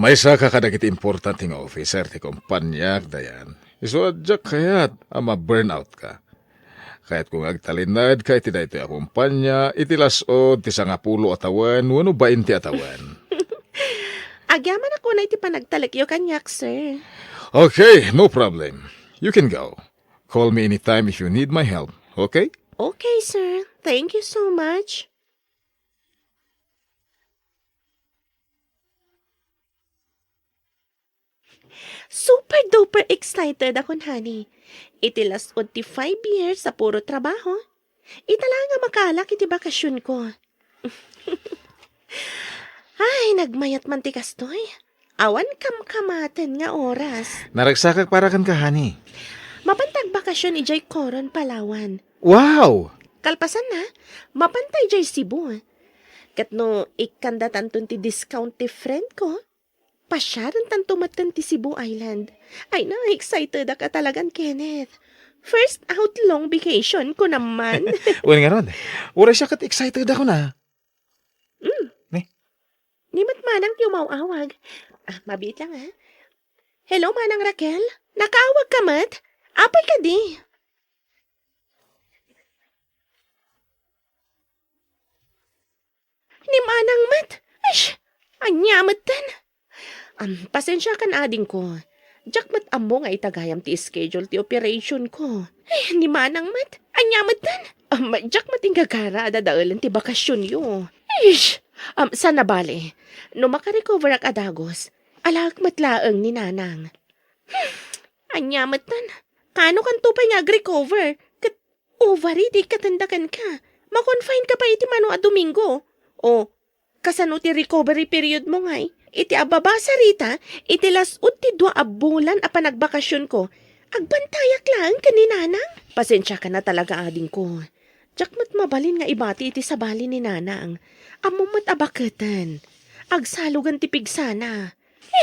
Maysa ka kadagiti importante nga officer ti kompaniak, Dayan. Isu a diak kayat a ma-burnout ka. Kayatko nga agtalinaedka iti daytoy a kompania iti las-ud ti sangapulo a tawen wenno bainte a tawen. Agyamanak unay ti panagtalekyo kaniak, sir. Okay, no problem. You can go. Call me anytime if you need my help, okay? Okay, sir. Thank you so much. Super duper excited akon, honey. Iti las-ud ti five years a puro trabaho, ita laeng a makaalak iti bakasionko. Ay, nagmayat man ti kastoy. Awan kamkamaten nga oras. Naragsakak para kenka, honey. Mapanta agbakasion idiay Coron, Palawan. Wow! Kalpasanna, mapanta idiay Cebu. Ket no ikkandatanton ti discount ti friend ko, pasiarentanto metten ti Cebu Island. Ay na, excited ak a talagan, Kenneth. First out long vacation ko naman. Wen ngarud, uray siak ket excited ako na. Mm. Ni? Ni met manang ti umaw-awag. Ah, mabiit lang, ha? Hello, Manang Raquel? Nakaawag ka met? Apay kadi? Ni manang met? Ish! Ania metten? Am, pasensiakan, adingko. Diak met ammo nga itagayam ti schedule ti operation ko. Ay, ni manang met? Ania metten? Am, diak met inggagara a dadaelen ti bakasionyo. Ish! Am, sana bale, no makarecoverak a dagus, alaek met laeng ni nanang. Hmm, ania metten? Kano kanto pay nga agrecover? Ket ovary ti ikkatenda kenka. Ma-confine ka pay iti mano a Domingo. O, kasano ti recovery period mo ngay? Iti ababasa rita, iti las-ud ti dua a bulan a panagbakasionko, agbantayak laeng ken ni nanang. Pasensiakan a talaga, adingko. Diak met mabalin nga ibati iti sabali ni nanang. Ammom met a baketen. Agsalogan ti pigsana.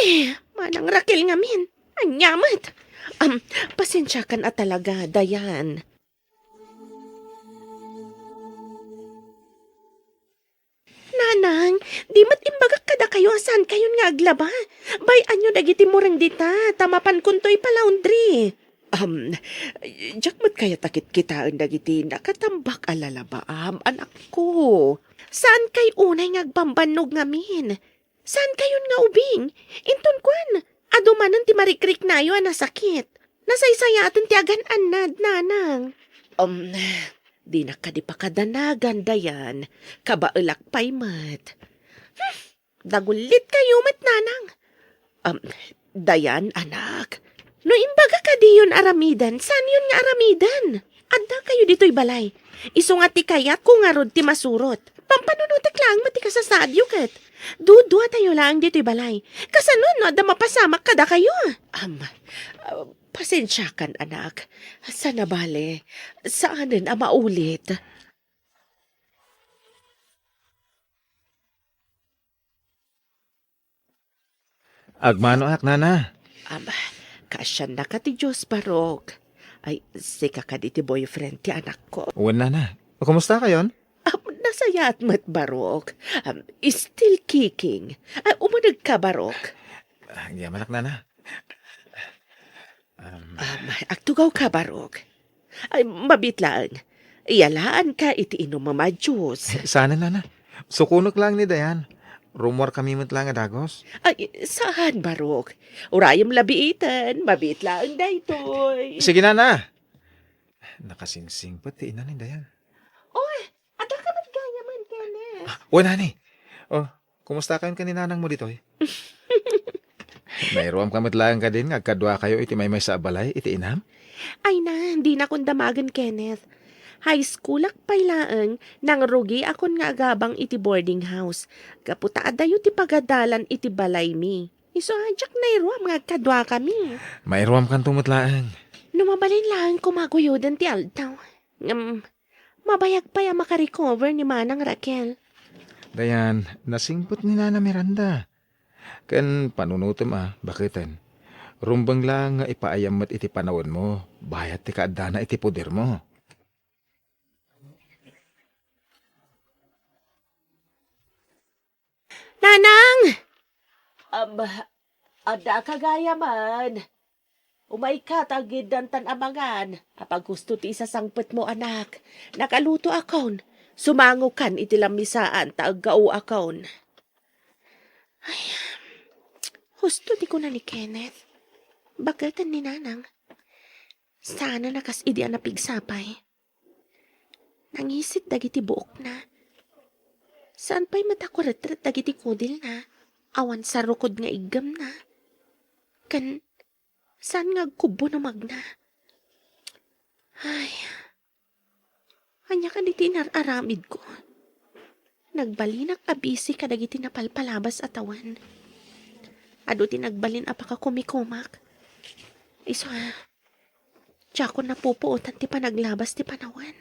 Eh, manang Raquel ngamin. Ania met? Am, pasensiakan a talaga, Dayan. Nanang, di met imbagak kadakayo a saankayon nga aglaba. Bay-anyo dagiti mureng dita, ta mapankonto ipalaundri. Am, diak met kayat a kitkitaen dagiti nakatambak a lalabaam, anakko. Saankay unay nga agbambannog ngamin. Saankayon nga ubing? Inton kuan, adu manen ti marikriknayo a nasakit. Nasaysayaten ti agan-annad, nanang. Um, dinak kadi pakadanagan, Dayan. Kabaelak pay met. Hmm, dagullit kayo met, nanang. Um, Dayan, anak. No imbaga kadiyon aramiden, saanyon nga aramiden? Adda kayo ditoy balay. Isu nga ti kayatko ngarud ti masurot. Pampanunotek laeng met ti kasasaadyo ket. Dudua tayo laeng ditoy balay. Kasano no adda mapasamak kadakayo? Am, ah, pasensiakan, anak. Sana bale, saanen a maulit. Agmanoak, nana. Am, kaasiannaka ti Dios, Barok. Ay, sika kadi ti boyfriend ti anakko. Wen, nana. Kumusta kayon? Am, nasayaat met, Barok. Am, still kicking. Ay, umuneg ka, Barok. Agyamanak, nana. Am, agtugaw ka, Barok. Ay, mabiit laeng. Iyalaanka iti inumem a juice. Saan, nana. Sukonek laeng ni Dayan. Rummuar kami met laeng a dagus. Ay, saan, Barok? Urayem la biiten. Mabiit laeng daytoy. Sige, nana. Nakasingsingpet ti ina ni Dayan. Oy, adda ka met gayam, Kenneth. Ah, wen, honey. Oh, kumusta kayon ken ni nanang mo ditoy? Nairuam ka met laeng kadin nga agkaduakayo iti maymaysa a balay iti inam? Ay na, dinakon damagen, Kenneth. High schoolak pay laeng, nangrugiakon nga agabang iti boarding house. Gapu ta adayo ti pagadalan iti balaymi. Isu a diak nairuam nga agkaduakami. Mairuamkanto met laeng. No mabalin laeng koma guyoden ti aldaw. Ngem, mabayag pay a makarecover ni Manang Raquel. Dayan, nasingpet ni Nana Miranda. Ken panunotem a, baketen. Rumbeng laeng nga ipaayam met iti panawenmo, bayat ti kaaddana iti podermo. Nanang! Am, adda ka gayaman. Umayka ta agidantan a mangan. Apay gusto ti isasangpetmo, anak? Nakalutoakon. Sumangokan iti lamisaan ta aggaoakon. Ay, husto ti kuna ni Kenneth. Baketen ni Nanang. Saan a kas idi a napigsa pay. Nangisit dagiti buokna. Saan pay met a kuretret dagiti kudilna, awan sarukod nga iggemna. Ken saan nga agkubbo no magna. Ay, ania kadi ti inar-aramidko? Nagbalinak a busy kadagiti napalpalabas a tawen. Adu ti nagbalin a pakakumikumak. Isu a, diakon napupuotan ti panaglabas ti panawen.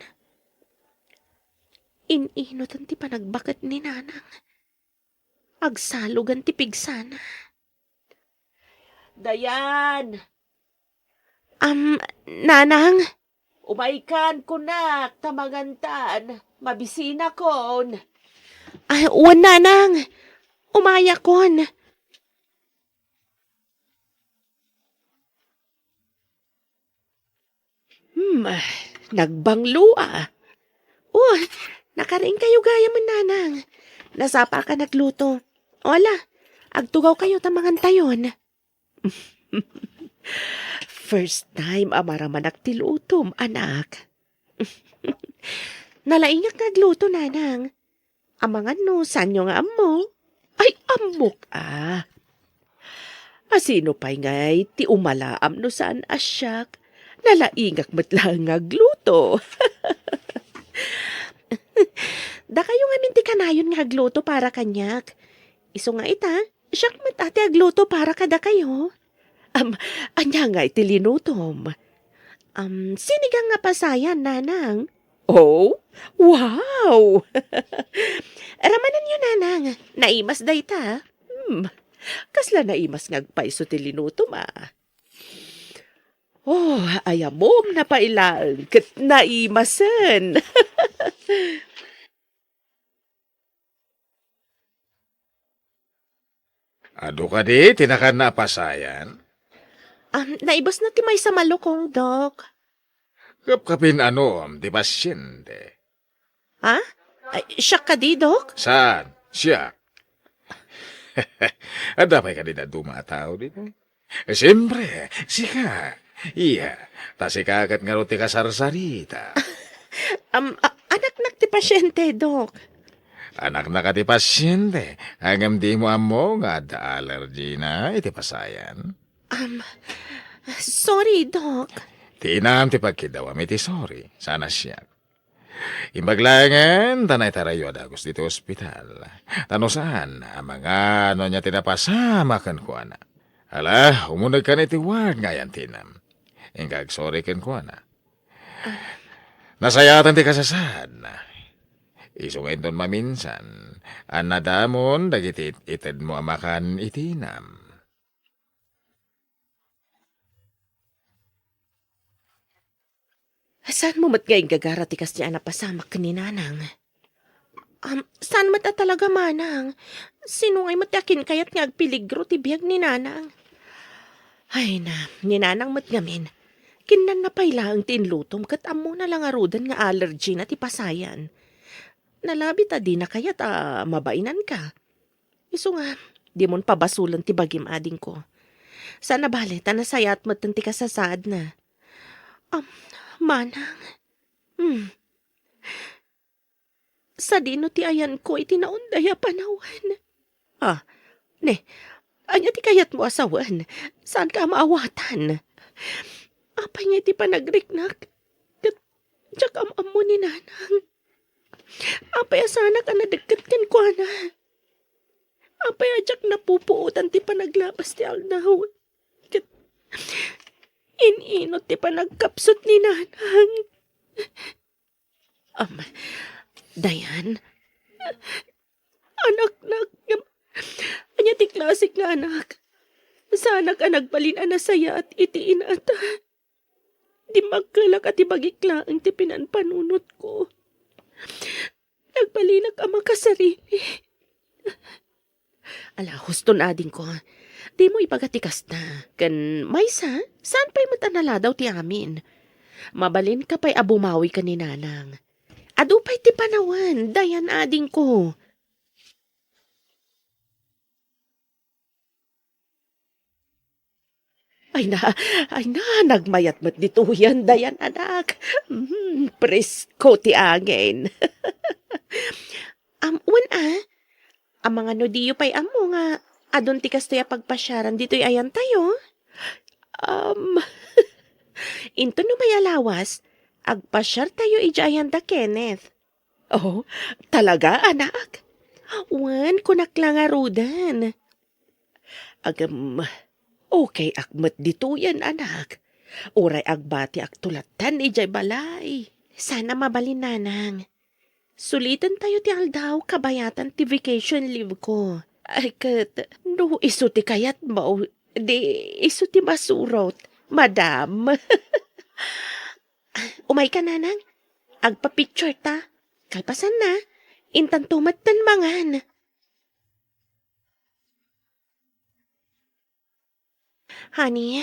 In-inutan ti panagbaket ni Nanang. Agsalugan ti pigsana. Dayan! Am, Nanang? Umaykan, kunak, ta mangantan. Mabisinakon. Ay, wen, Nanang. Umayakon. Hmm, nagbanglo a. Oh, nakariingkayo gayamen, Nanang. Nasapa ka nagluto. O ala, agtugawkayo ta mangantayon. First time a maramanak ti lutom, anak. Nalaingak nga agluto, Nanang. Amangan no saanyo nga ammo? Ay, ammok a. A sino pay ngay ti umalaam no saan a siak? Nalaingak met laeng nga agluto. Dakayo ngamin ti kanayon nga agluto para kaniak. Isu nga ita, siak met a ti agluto para kadakayo. Am, ania ngay ti linutom? Am, sinigang nga pasayan, Nanang. Oh, wow! Ramananyo, Nanang. Naimas dayta. Hmm, kasla naimas nga agpayso ti linutom a. Oh, ay ammom na pay laeng ket naimasen. Adu kadi ti nakanna a pasayan? Am, naibusna ti maysa a malukong, Dok. Kapkapin anom ti pasyente? Ha? Ay, siak kadi, Dok? Saan? Siak. Adda pay kadi dadduma a tao ditoy? Siempre, sika. Iya, ta sika ket ngarud ti kasarsarita. Am, a-, anaknak ti pasyente, Dok. Anaknak a ti pasyente, ngem dimo ammo nga adda allergy na iti pasayan? Am, sorry, Dok. Ti inam ti pagkiddawam iti sorry, saan a siak. Imbag laengen ta naitarayo a dagus ditoy ospital. Ta no saan, amangan no ania ti napasamak kenkuana. Ala, umunegkan iti ward nga ayan ti inam. Inka agsorry kenkuana. Nasayaatan ti kasasaadna. Isu nga inton maminsan, a nadamon dagiti it-, itedmo a makan iti inam. Saanmo met nga inggagara ti kasdiay a napasamak ken ni Nanang? Am, saan met a talaga, Manang? Sino ngay met ti akinkayat nga agpeligro ti biag ni Nanang? Ay na, ni Nanang met ngamin. Kinnanna pay laeng ti inlutom ket ammona la ngaruden nga allergy na ti pasayan. Nalabi ta dina kayat a mabainanka. Isu nga, dimon pabasolen ti bagim, adingko. Saan a bale, ta nasayaat metten ti kasasaadna. Am, Manang. Hmm. Sadino ti ayanko iti naunday a panawen? Ah, ne, ania ti kayatmo a sawen? Saanka a maawatan? Apay ngay ti panagriknak? Ket Diak am-ammo ni Nanang. Apay a saanak a nadekket kenkuana? Apay a diak napupuotan ti panaglabas ti aldaw? Ket in-inut ti panagkapsut ni Nanang. Am, Dayan? Anaknak, ngem ania ti klasik nga anak? Saanak a nagbalin a nasayaat iti inata. Dimmakkelak a ti bagik laeng ti pinanpanunotko. Nagbalinak a makasarili. Ala, huston, adingko. Dimo ibaga ti kasta. Ken maysa, saan pay met a naladaw ti amin? Mabalinka pay a bumawi ken ni Nanang. Adu pay ti panawen, Dayan, adingko. Ay na, ay na, nagmayat met ditoyen, Dayan, anak. Mm, presko ti angin. Am, wen a, amangan no diyo pay ammo nga adun ti kastoy a pagpasiaran ditoy ayantayo? Am, inton umay a lawas, agpasiartayo idiay ayanda Kenneth. Oh, talaga, anak? Wen, kunak la ngaruden. Agem, okay ak met ditoyen, anak. Uray agbatiak tulatan idiay balay. Sana mabalin, Nanang. Suliten tayo ti aldaw, kabayatan ti vacation leave ko. Ay, ket, no isu ti kayatmo, di isu ti masurot, madam. Umayka, Nanang. Agpa-picture ta. Kalpasanna, intanto metten mangan. Honey,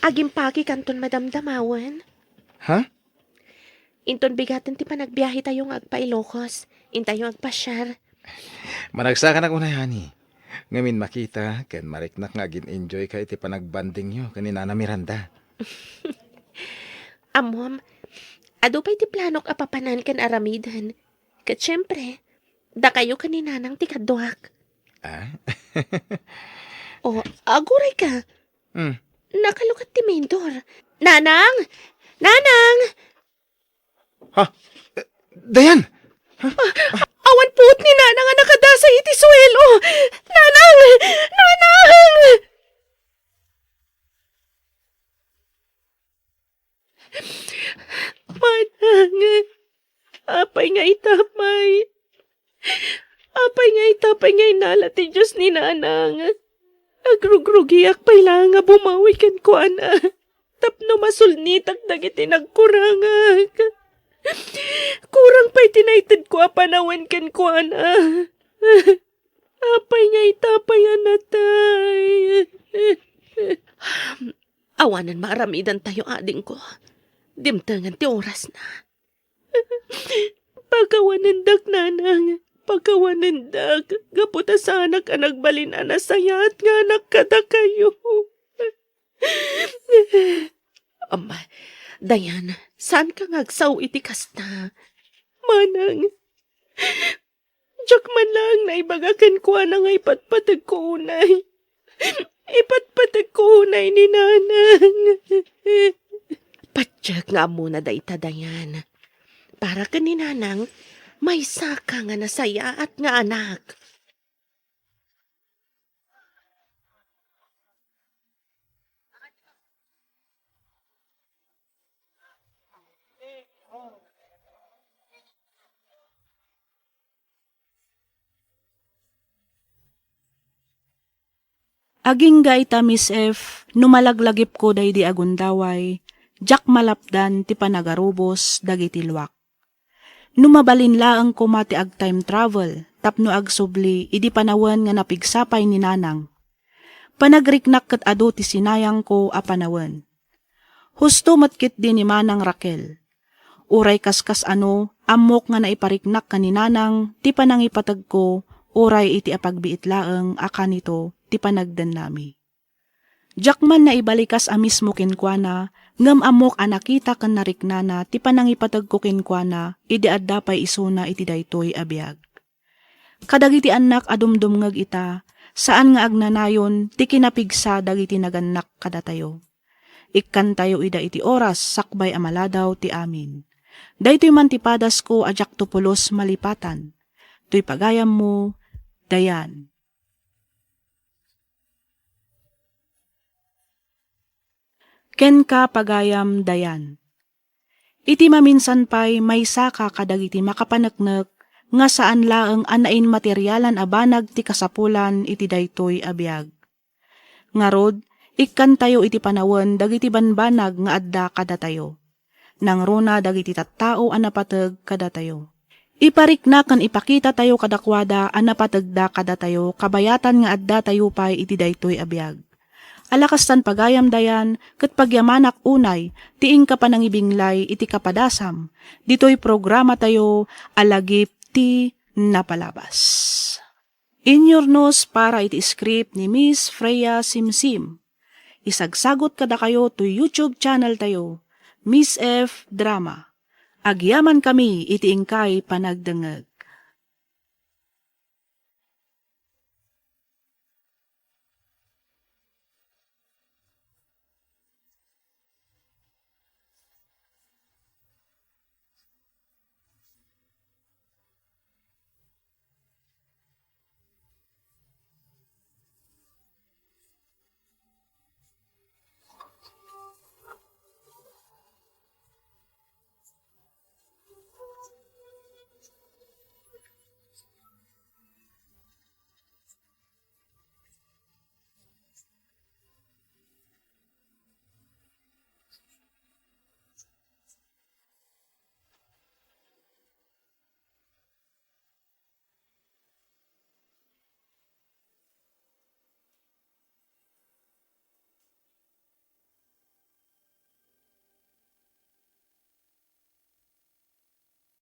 agimpakikanton madamdamawen. Ha? Inton bigaten ti panagbiahe tayo nga agpa-Ilocos, intayo agpasiar. Managsakanak unay, honey. Ngamin makita, ken mariknak nga agin-enjoy ka iti panagbandingyo ken ni Nana Miranda. Ammom, adu pay ti planok a papanan ken aramiden. Ket siempre, dakayo ken ni Nanang ti kaduak. Ah? O, aguray ka. Hmm. Nakalukat ti main door. Nanang! Nanang! Ha? Eh, Dayan! Ha? Awan puot ni Nanang a nakadasay iti suelo! Nanang! Nanang! Manang, apay nga ita pay? Apay nga ita pay nga inala ti Dios ni Nanang? Agrugrugiak pay laeng a bumawi kenkuana tapno masulnitak dagiti nagkurangak. Kurang pay ti naitedko a panawen kenkuana. Apay nga ita pay a natay? Awanen maaramidantayo, adingko. Dimtengen ti orasna. Pakawanendak, Nanang. Pakawanendak. Gapu ta saanak a nagbalin a nasayaat nga anak kadakayo. Am, Dayan, saanka nga agsao iti kasta? Manang, diak man laeng naibaga kenkuana nga ipatpategko unay. Ipatpategko unay ni Nanang. Patiek nga ammona dayta, Dayan. Para ken ni Nanang, maysaka nga nasayaat nga anak. Agingga ita, Miss F, no malaglagipko daydi a gundaway, diak malapdan ti panagarubos dagiti luak. No mabalin laeng koma ti ag-time travel tapno agsubli idi panawen nga napigsa pay ni Nanang. Panagriknak ket adu ti sinayangko a panawen. Husto met ketdi ni Manang Raquel. Uray kaskas-ano, ammok nga naipariknak ken ni Nanang ti panangipategko, uray iti apagbiit laeng a kanito ti panagdennami. Diak man naibalikas a mismo kenkuana, ngem ammok a nakita ken nariknana ti panangipategko kenkuana idi adda pay isuna iti daytoy a biag. Kadagiti annak a dumdumngeg ita, saan nga agnanayon ti kinapigsa dagiti nagannak kadatayo. Ikkantayo ida iti oras sakbay a maladaw ti amin. Daytoy man ti padasko a diakto pulos malipatan. Toy pagayammo, Dayan. Kenka, pagayam, Dayan. Iti maminsan pay, maysaka kadagiti makapaneknek nga saan laeng a nainmaterialan a banag ti kasapulan iti daytoy a biag. Ngarud, ikkantayo iti panawen dagiti banbanag nga adda kadatayo. Nangruna dagiti tattao a napateg kadatayo. Iparikna ken ipakitatayo kadakuada a napategda kadatayo kabayatan nga addatayo pay iti daytoy a biag. Alakastan pagayam, Dayan, ket pagyamanak unay ti inka panangibinglay iti kapadasam ditoy programatayo a Lagip ti Napalabas. Inyurnos para iti script ni Miss Freya Simsim. Isagsagot kadakayo to YouTube channel tayo, Miss F Drama. Agyaman kami iti inkay panagdengngeg.